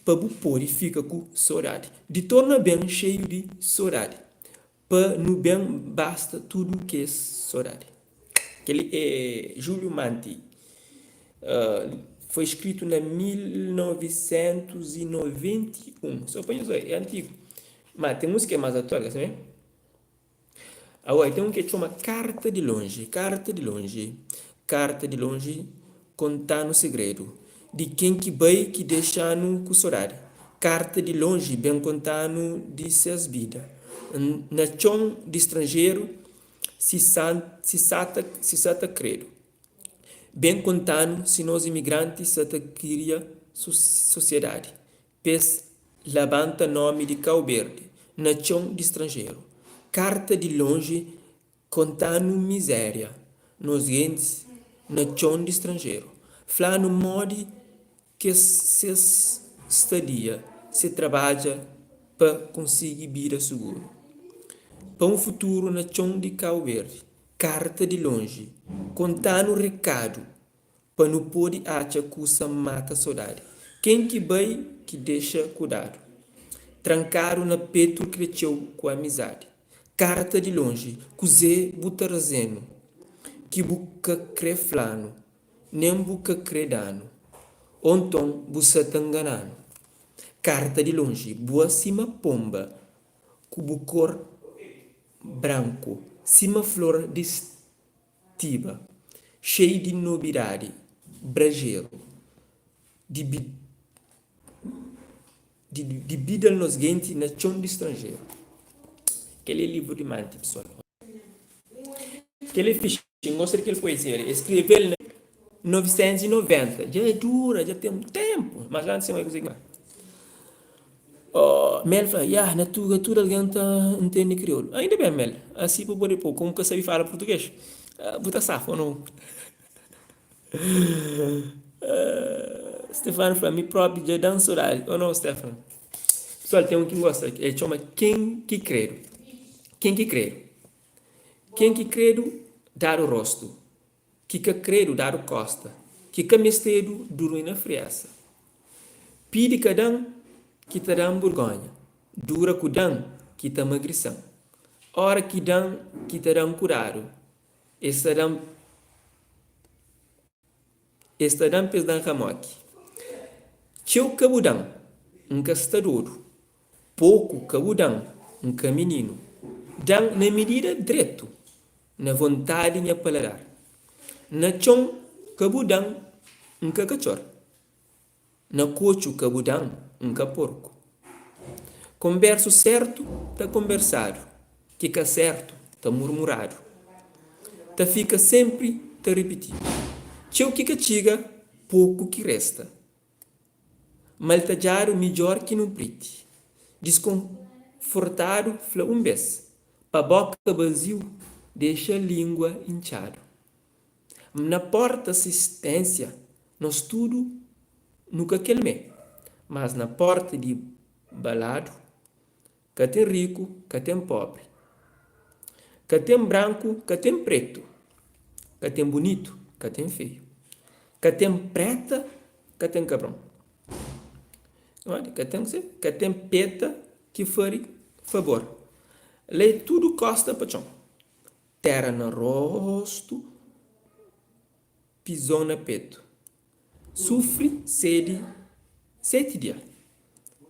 Pa bu pode fika ku sodadi. Di torna ben xeiu di sodadi. Pa nu ben basta tudu kes sodadi. Kel-li é Júlio Manti. Foi skritu na 1991. Sô pa nhos obi, é antigu. Má ten uns ki é más atual, ka sabe? Aoi, ten un ki txoma Karta di Lonji. Karta di lonji, karta di lonji Konta-nu segredu di ken ki bai ki dexa-nu ku sodadi Karta di lonji ben konta-nu di ses bida Na txon di stranjeru si si sa ta kredu Ben konta-nu si nos imigranti sa ta kiria sosiedadi P'es labanta nomi di Kauberdi na txon di stranjeru. Karta di lonji konta-nu mizéria nos gentis na txon di stranjeru. Fla-nu modi k'es ses sta dia se trabadja pa konsigi bida suguru. Pa un futuru na txon di Kauberdi. Karta di lonji konta-nu rekadu Pa nu pode atxa kusa mata sodadi. Ken ki bai ki dexa kudadu. Trankadu na petu kretxeu ku amizadi. Karta di lonji, kuze bu ta razenu. Ki bu ka kre fla-nu, nen bu ka kre da-nu. O nton bu sa ta ngana-nu. Karta di lonji, bua sima ponba ku bu kor branku sima flor di. Tiba, xeiu di nobidadi brajeru di di bida-l nos genti na txon di stranjeru. Kel é livru di Manti, pesoal. Kel é fixi, N gosta di kel poezia li. El skrebe-l na 1990, dja dura, dja ten tenpu, mas la N sen obi kuzê ki. Mel fla, Yah, na tuga tudu algen ta ntende kriolu. Ainda ben, Mel, asi bu pode pô, komu bu ka sabe fala purtugês, bu ta safa ô nau? Stefano fla, Mi própi dja da-m sodadi. Ô nau, Stefano? Pesoal, ten un ki N gosta, el txoma Ken ki Kredu. Ken ki Kredu. Ken ki kredu, dadu rostu. Ki ka kredu dadu kosta. Ki ka mestedu durmi na friesa. Pidi ka dan ki ta dan burgonha. Dura ku dan ki ta magrisa-m. Ora ki dan ki ta dan kudadu. Es ta da-m Es ta da-m pa es da-m ramoki. Txeu ka bu da-m, N ka sta dodu. Poku ka bu da-m, N ka mininu. Da-m na midida dretu, na vontadi nha paladar. Na txon ka bu da-m, N ka katxor. Na kotxu ka bu da-m, N ka porku. Konbersu sertu ta konbersadu, ki ka sertu ta murmuradu. Ta fika senpri ta ripitidu. Txeu ki ka txiga, poku ki resta. Mal tadjadu midjor ki nunpriti. Diskonfortadu fla un bes, pa boka baziu dexa lingua intxadu. Na porta sisténsia nos tudu nu ka kel mé, mas na porta di baladu ka ten riku ka ten pobri, ka ten branku ka ten pretu, ka ten bunitu ka ten feiu, ka ten preta ka ten kabron, ka ten ka ten peta ki fari fabor, la é tudu kosta pa txon. Téra na róstu, pizon na petu. Sufri sedi seti dia,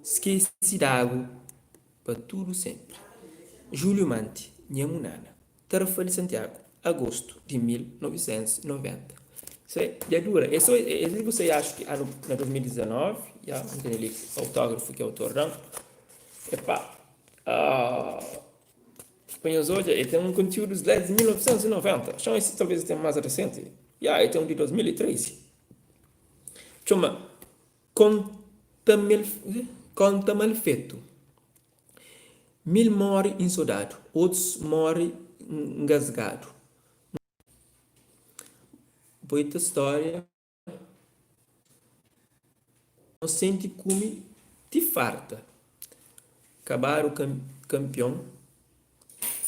skese d'agu pa tudu senpri. Júliu Manti, Nha Munana, Tarafal di Santiagu, agostu di 1990. Se dja dura, é so es li bu sai axu ki anu na 2019, ya, N tene li autógrafu ki autor da-m. Epá, ah. Pa nhos odja, el ten un kontiúdus la di 1990. Txon esi talvês el ten más resenti. Ya, el ten un di 2013. Txoma Konta Konta Mal Fetu. Mil móre insodadu, otus móre ngasgadu. Boita stória. Nosenti kume ti farta. Kabadu kanpion,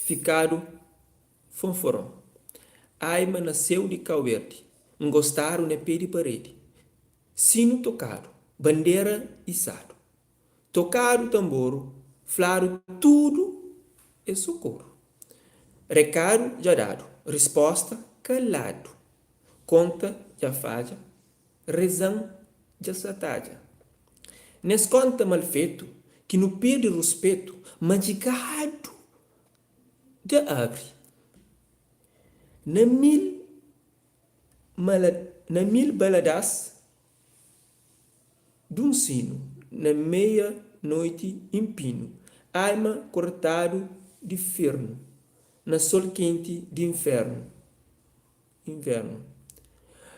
fikadu fonforon. Aima na séu di Kauberdi, ngostadu na pé di paredi. Sinu tokadu, bandera isadu. Tokadu tanboru, fladu tudu é so koru. Rekadu dja dadu, risposta kaladu. Konta dja fadja, rezan dja satadja. Nes konta mal fetu ki nu pirdi ruspetu madjigadu dja abri. Na mil na mil baladas dun sinu na meia noiti inpinu alma kortadu di fernu na sol kenti di infernu. Invernu.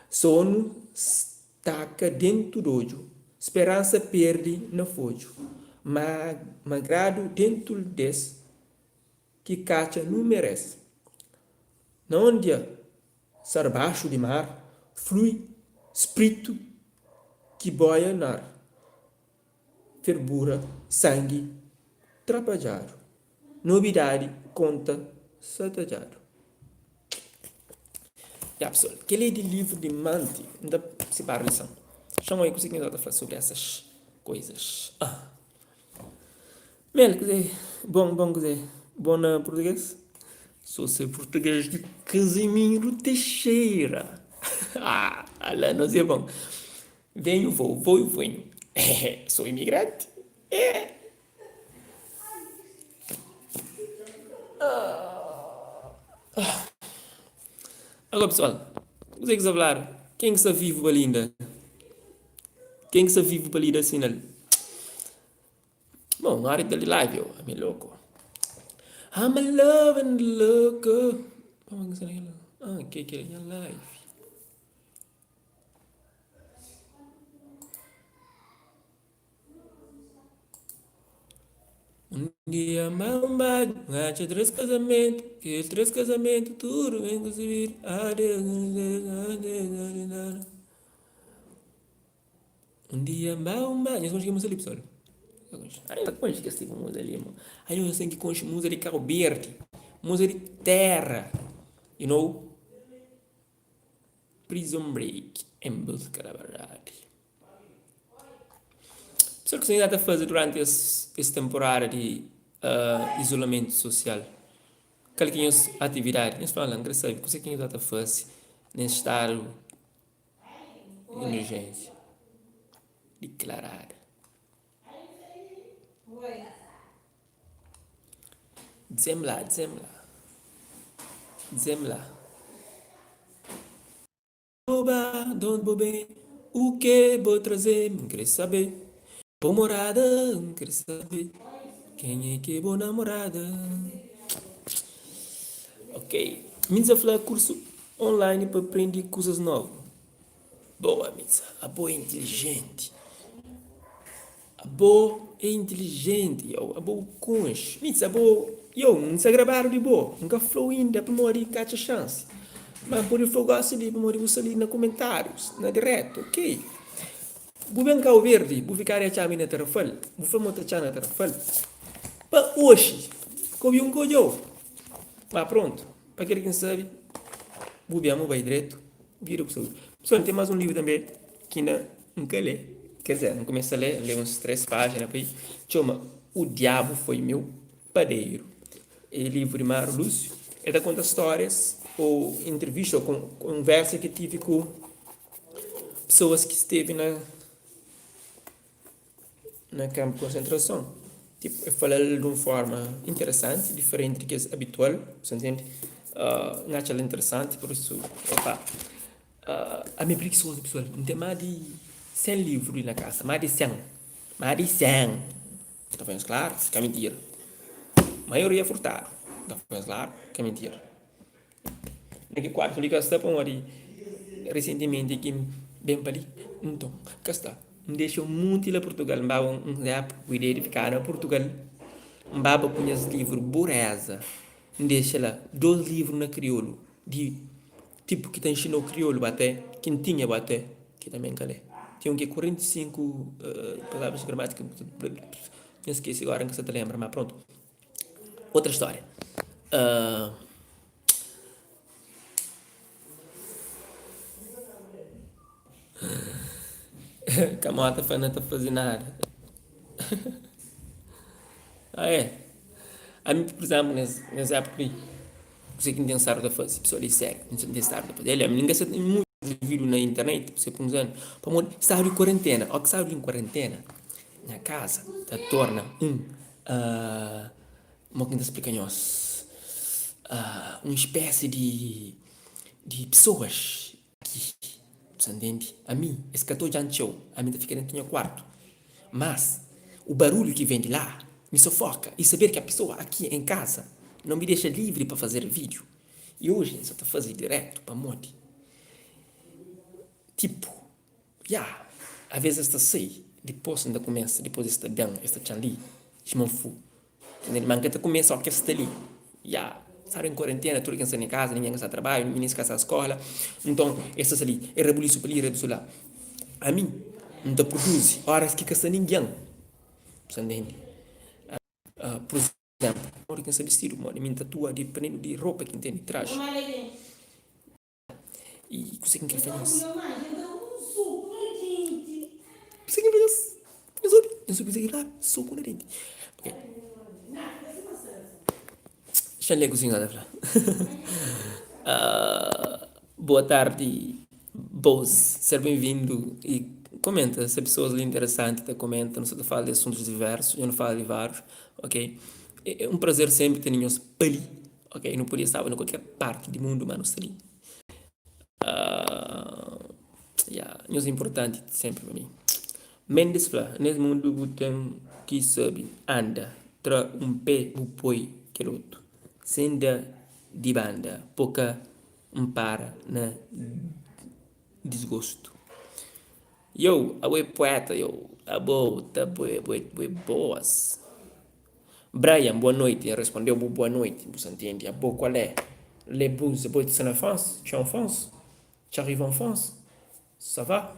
Sonu staka dentu d'odju. Speransa perde na fodju. Ma magradu dentu-l des ki katxa nu merese. Na ondia sarbaxu di mar flui spritu ki boia n'ar ferbura sangi trapadjadu. Nobidadi konta satadjadu. Ya pessoal, kel é di livru di Manti. N ta sipara lison. Txon oi kuzê ki nhos ta fla sobri esas koizas. Ah. Mel, kuzê? Bon, bon kuzê? Bon na português? Só sei português di Casimiro Teixeira. Ah, ala nos é bon. Venho, vou, vou e venho. Sou imigrante. É. Alô pessoal, kuzê ki sta fladu? Ken ki sta vivu pa li inda? Ken ki sta vivu pa li da sinal? Bom, na hora di live yo, ami loko. I'm a loving loko. Ah, ke ke nha live? Un dia ma un badu N atxa 3 kazamentu Kes 3 kazamentu tudu ben konsibidu Adeus Un dia ma un badu Nhos konxe kel múzika li pesoal? Nhos ka konxe kes tipu múzika li mo Nhos ten ki konxe múzika di Kauberdi Múzika di téra You know Prison Break Em Busca da Verdade Pessoal ki ta faze durante es es temporada di uh, isolamento social? Kal ki é nhos atividadi? Nhos fla-m la, N kre sabe kuzê ki nhos sta ta fase nes stadu di imerjénsia diklaradu. Dizê-m la, dizê-m la, dizê-m la. Bo ba, d'onde bo ben, u ke bo traze, N kre sabe. Bo morada, N kre sabe. Ken é ke bo namorada? Ok, Mitza fla kursu online pa prende kuzas novu. Boa Mitza, abo é intilijenti. Abo é intilijenti yow, abo bu konxe. Mitza abo, yow, N sta grabadu di bo, N ka fla-u inda pamodi N ka atxa xansi. Ma N pode fla-u gosi li pamodi bu sta li na kumentárius, na diretu, ok. Bu ben Kau Verdi, bu fika di atxa-mi na Tarafal, bu fla ma bu ta atxa-m na Tarafal. Pa oxi, ka obi un ka odja-u. Ma prontu, pa kel ki N sabe, bu ben bu bai dretu. Vida ku saúdi. Pesoal, N ten más un livru tanbê ki inda N ka lé. Ker dizer, N kumesa lé, N lé uns 3 pájina pa i. Txoma O Diabo Foi Meu Padeiro. É livru di Mário Lúcio. El ta konta stórias ô intrivista ô konversa ki el tive ku pesoas ki stevi na. Na kanpu di konsentrason. Tipu, el fala-l di un fórma interesanti, diferenti di kes abitual, bu sta ntende? N atxa-l interesanti, pur isu, opa, ami é prigisozu pesoal, N ten más di 100 livru li na kasa, más di 100, más di 100, N ta fla nhos klaru, ka mintira, maioria furtadu, N ta fla nhos klaru, ka mintira. Na ki kuartu li ka sta pamodi resentimenti ki N ben pa li nton ka sta. N dexa un monti la Purtugal N baba un épuka ku ideia di fika na Purtugal N baba ku nhas livru bureza N dexa la dos livru na kriolu di tipu ki ta nxinau kriolu ba te ki N tinha ba te ki tanbe N ka lé. Ten un ki é 45 palavras gramatika N skese gora N ka sa ta lenbra ma prontu. Outra história. Kamota fla na ta faze nada. Ah é. Ami pur izénplu nes nes épuka li, kuzê ki N ten stadu ta faze? Pesoal di sériu, N ten stadu ta faze. Ami N ka sta mutu vídiu na internet, pamodi stadu di kuarentena. Óki stadu di kuarentena, nha kaza ta torna un Mo ki N ta splika nhos? Un spési di di pesoas ki, bu sa ntende? Ami, es ka ta odja-m txeu, ami N ta fika déntu nha kuartu. Mas, o barulhu ki ven di la mi sofoka i saber ki a pesoa aki en kaza não me dexa livri pa fazer vídiu. I oji N sa ta faze dirétu pamodi tipu. Ya, aves es ta sai, dipôs N ta kumesa, dipôs es ta ben, es ta txan li, xma fu. Ma N ka ta kumesa óki es sta li. Ya, stadu en kuarentena, tudu ken sta na kaza, ningen ka sta trabadju, minis ka sta skóla, nton es ta sta li, e rabulisu pa li, rabulisu la. Ami, N ta pruduzi óras ki ka sta ningen, bu sta ntende? Pur izénplu, modi ki N sta bistidu, modi mi N ta atua, dipendendo di ropa ki N tene, traji. I kuzê ki N krê fla nhos? Kuzê ki N fla nhos? Nhos obi? Nhos obi kuzê ki N fla? Soku na denti. Ok. Xa N lé kuzê ki N sta ta fla. Boa tardi, Boz. Ser ben-vindu i komenta. Se pesoas li interesanti ta komenta. Nu sta ta fala di asuntus diversus, dja nu fala di várius. Ok. É un prazer senpri tene nhos pa li. Ok, nu podia staba na kualker parti di mundu, ma nu sta li. Ya, nhos é inportanti senpri pa mi. Mendes fla, Nes mundu bu ten ki sabe anda, tra un pé bu poi kel otu, sen da di banda, po ka npara na disgostu. Yow, abo é pueta, yow, abo ta bo é bo é boas. Brian, boa noite, N respondeu bu boa noite, bu sa ntende, abo qual é? Le bus, abo ta sta na France? Tu es en France? Tu arrives en France? Ça va?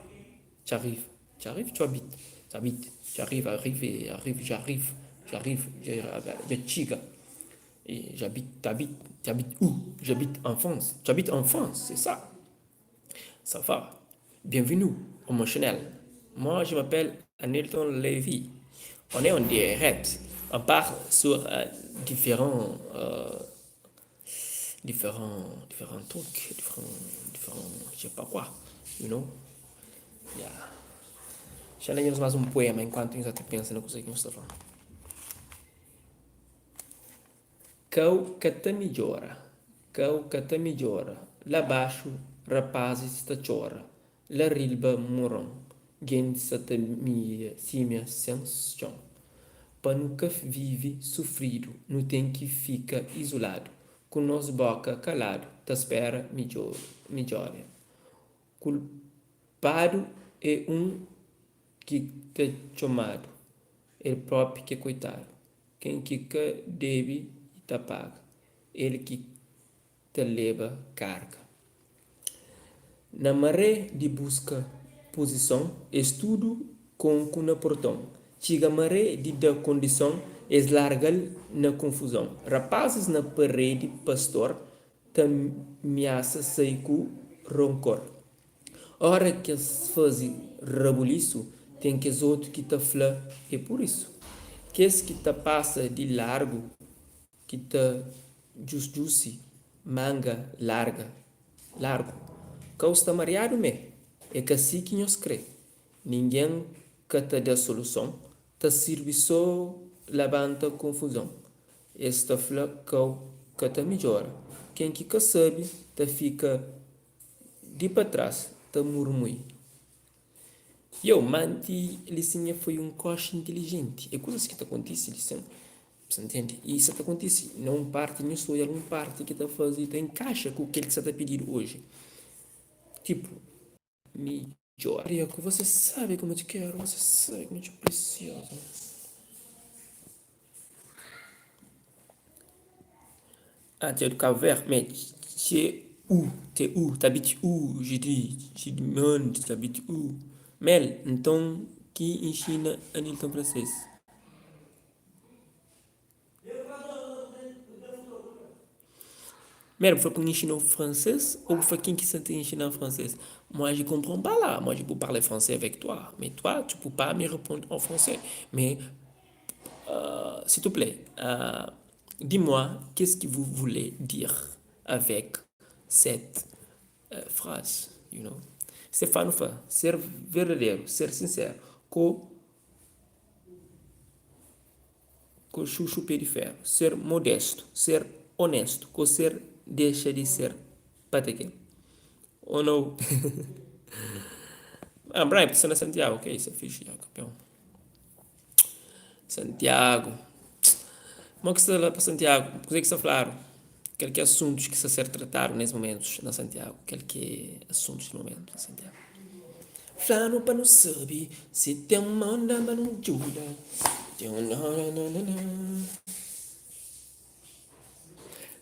Tu arrives, tu arrives, tu habites, tu habites, tu arrives, arrive, arrive, j'arrive, j'arrive, dja txiga, j'habite, t'habites, tu habites où? J'habite en France, tu habites en France, c'est ça? Ça va? Bienvenue au mon chanel Moi je m'appelle Anilton Levy On est en direct On parle sur euh, différents euh... Différents différents trucs, différents différents je sais pas quoi, you know? Yeah. Xa la nhos más un poema enkuantu nhos ta pensa na kuze ki nhos ta fla. Kau ka ta midjora, kau ka ta midjora La baxu rapazis ta txora La riba moron gentis sa ta simia sen txon Pa nu ka vive sufridu nu ten ki fika izoladu Ku nos boka kaladu ta spera midjoria Kulpadu é un ki ta txomadu El propi k'é koitadu Ken ki ka debe ta paga El ki ta leba karga Na maré di buska puzison Es tudu konku na porton Txiga maré di da kondison Es larga-l na konfuzon Rapazis na paredi pastor Ta miasa sai ku ronkor Ora k'es faze rabulisu Ten kes otu ki ta fla é purisu Kes ki ta pasa di largu Ki ta djusdjusi manga larga largu Kau sta mariadu mé É ka si ki nhos kre Ningen ka ta da soluson Ta sirbi so labanta konfuzon Es ta fla kau ka ta midjora Ken ki ka sabe ta fika di pa tras ta murmui. Yo, manti li sin e foi un koxi intilijenti. E kuzas ki ta kontise li sin, bu sa ntende? I sa ta kontise na un parti, nhu sta odja algun parti ki ta faze, ta inkaxa ku kel ki sa ta pididu oji. Tipu, midjor. Maria, ku você sabe como te quero, você sabe como te preciso. Ah, tu es de Cabo Verde, mais tu es où? Tu es où? T'habites où? Je dis, je demande, tu habites où? Mel, nton ki inxina Anilton fransês? Mel, bu fla pa N inxina-u fransês ou bu fla ken ki sa ta inxina-m fransês? Moi je comprends pas là, moi je peux parler français avec toi, mais toi tu peux pas me répondre en français, mais s'il te plaît, Dis-moi qu'est-ce que vous voulez dire avec cette phrase, you know? Stefanu fla, Ser verdaderu, ser sinseru, ko ko xuxu pé di feru, ser modestu, ser onestu, ko ser dexa di ser patekel. Oh no! Ah, Brian, bu sta na Santiago, ok, isso é fixe, ya, campeão. Santiago. Mo ki sta la pa Santiago? Kuzê ki sta fladu? Kel ki é asuntus ki sta ser tratadu nes momentus na Santiago? Kel ki é asuntus di momentu na Santiago? Fla-nu pa nu sabe si ten manda pa nu djuda.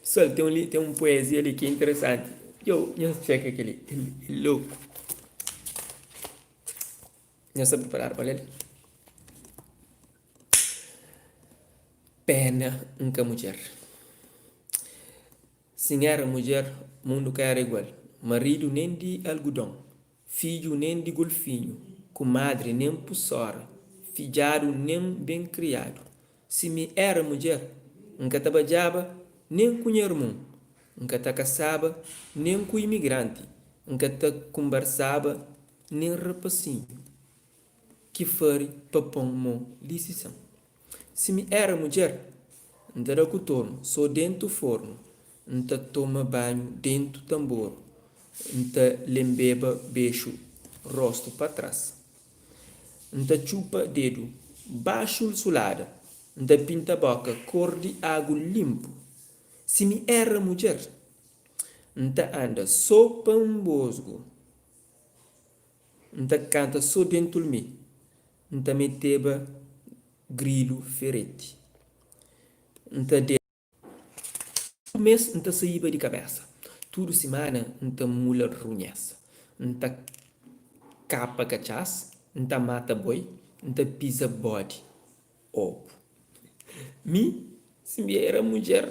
Pessoal, ten un li, ten un poezia li ki é interesanti. Yo, nhos txeka kel-li, é louku. Nhos sta priparadu pa lel? Pena N ka mudjer Si N era mudjer mundu ka era igual Maridu nen di algudon Fidju nen di golfinhu Kumadri nen pusora Fidjadu nen ben kriadu Si mi era mudjer N ka ta badjaba nen ku nha armun N ka ta kasaba nen ku imigranti N ka ta kunbersaba Nen rapasinhu ki fari pa pon mo lisisan. Si mi era mudjer, N ta da ku tornu so dentu fornu, N ta toma banhu dentu tanboru, N ta lenbeba bexu rostu pa tras, N ta txupa dedu baxu-l sulada, N ta pinta boka kor di agu linpu. Si mi era mudjer, N ta anda so pa nbosgu. N ta kanta so dentu-l mi. N ta meteba grilu fereti. N ta de. Tudu mes N ta saíba di kabesa. Tudu simana N ta mula runhesa. N ta kapa katxas, N ta mata boi, N ta piza bodi obu. Mi, si mi era mudjer,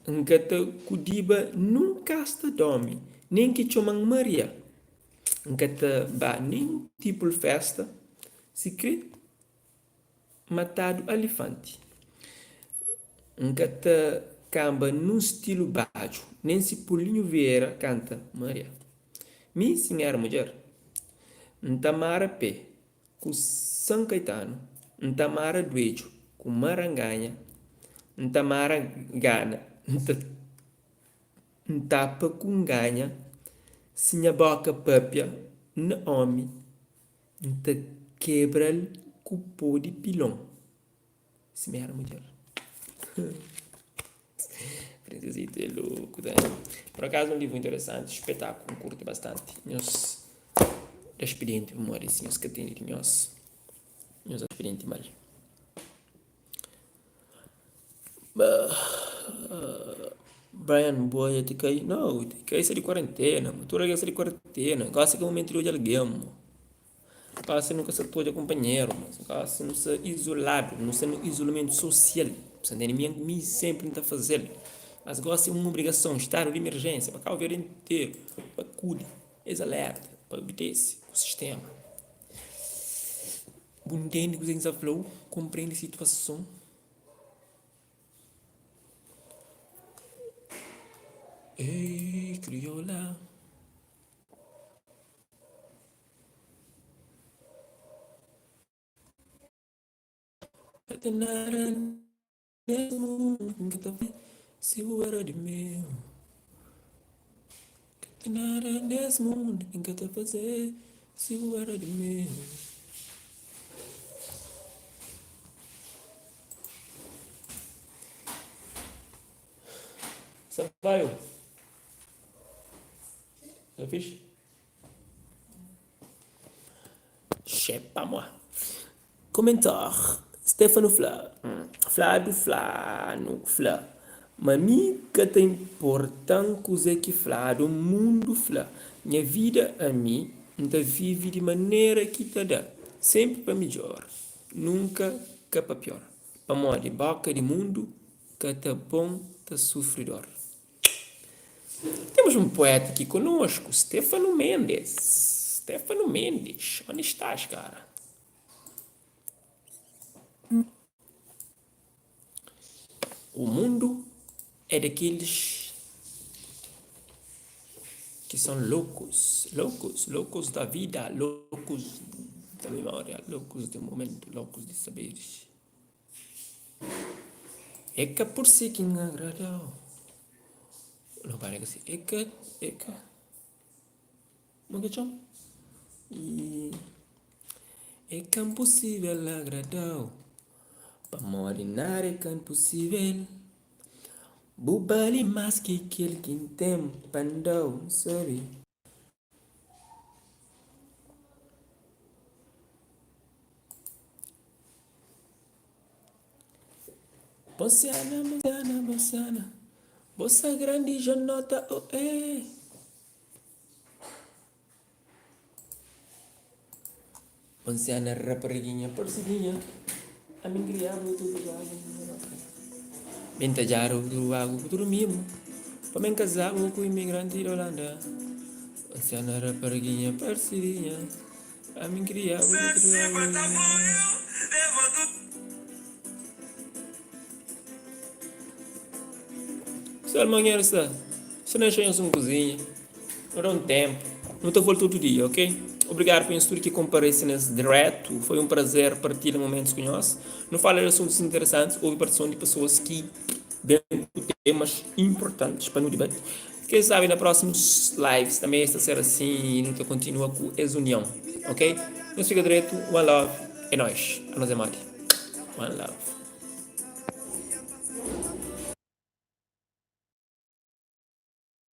N ka ta kudiba nun kasta d'omi, nen ki txoma-m Maria. N ka ta ba nen tipu-l festa, sikre matadu alifanti. N ka ta. kanba nun stilu badju nen si Paulinho Vieira kanta Maria. Mi si N era mudjer N ta mara pé ku San Kaetanu N ta mara duedju ku Maranganha N ta mara gana N ta N tapa ku nganha Si nha boka papia na omi N ta kebra-l ku po di pilon Si mi era mudjer Prinsesita é loku ta. Por akazu un livru interesanti, spetaku, N kurti bastanti. Nhos da spirienti pamodi si nhos ka tene di nhos, nhos da spirienti mal. Brian bu odja ti kai? No, ti kai sta di kuarentena, tudu algen sta di kuarentena, gosi ki é mumentu di odja algen mo. Gosi nu ka sta ta odja kunpanheru, gosi nu sta izoladu, nu sta na izolamentu sosial, bu sta ntende? Mi mi senpri N ta faze-l, mas gosi é un obrigason, stadu di imerjensia pa Kabu Verdi interu, pa kudi es alerta, pa obidese ku sistema. Bu ntende kuzê ki N sta fla-u? Konprende situason. Ei, kriola. Ka ten nada nes mundu ki N ka ta fase si bu era di meu. Ka ten nada nes mundu ki N ka ta fase si bu era di meu. Sa bai ô? Sa fixi? Xepa moa. Komentar, Stefano fla, Fladu fla-nu fla ma mi ka ta inporta-m kuzê ki fladu mundu fla nha vida ami N ta vive di manera ki ta da senpri pa midjor nunka ka pa pior pamodi boka di mundu ka ta pô-m ta sufri dor. Temos um poeta aqui conosco, Stefano Mendes. Stefano Mendes, onde estás, cara? O mundo é daqueles que são loucos, loucos, loucos da vida, loucos da memória, loucos do momento, loucos de saberes. É ka pur si ki N agrada-u No para ka si É ka, é ka Mo ke txoma? É ka npusível agrada-u Pamodi nada é ka npusível Bu bali más ki kel ki N ten pa N da-u N sabe. Bosiana, bosiana, bosiana Bosa grandi jonota, oh eh Bonsiana rapariguinha parsidinha Ami N kriaba tudu agu Mi N ta djara tudu agu ku tudu mimu Pa mi N kazaba ku imigranti di Olanda Bonsiana rapariguinha parsidinha Ami N kriaba tudu agu Pessoal manhã sta Sta na nhos un kuzinha Nu da un tempu Nu ta volta otu dia ok Obrigadu pa nhos tudu ki komparese nes diretu Foi un prazer partilha momentus ku nhos Nu fala di asuntus interesantis Obi partison di pesoas ki ben ku temas importantis pa nu dibati Ken sabi na próximus lives també es ta ser asin i nu ta kontinua ku es union ok Nhos fika dretu One love É nóis Anos é modi One love.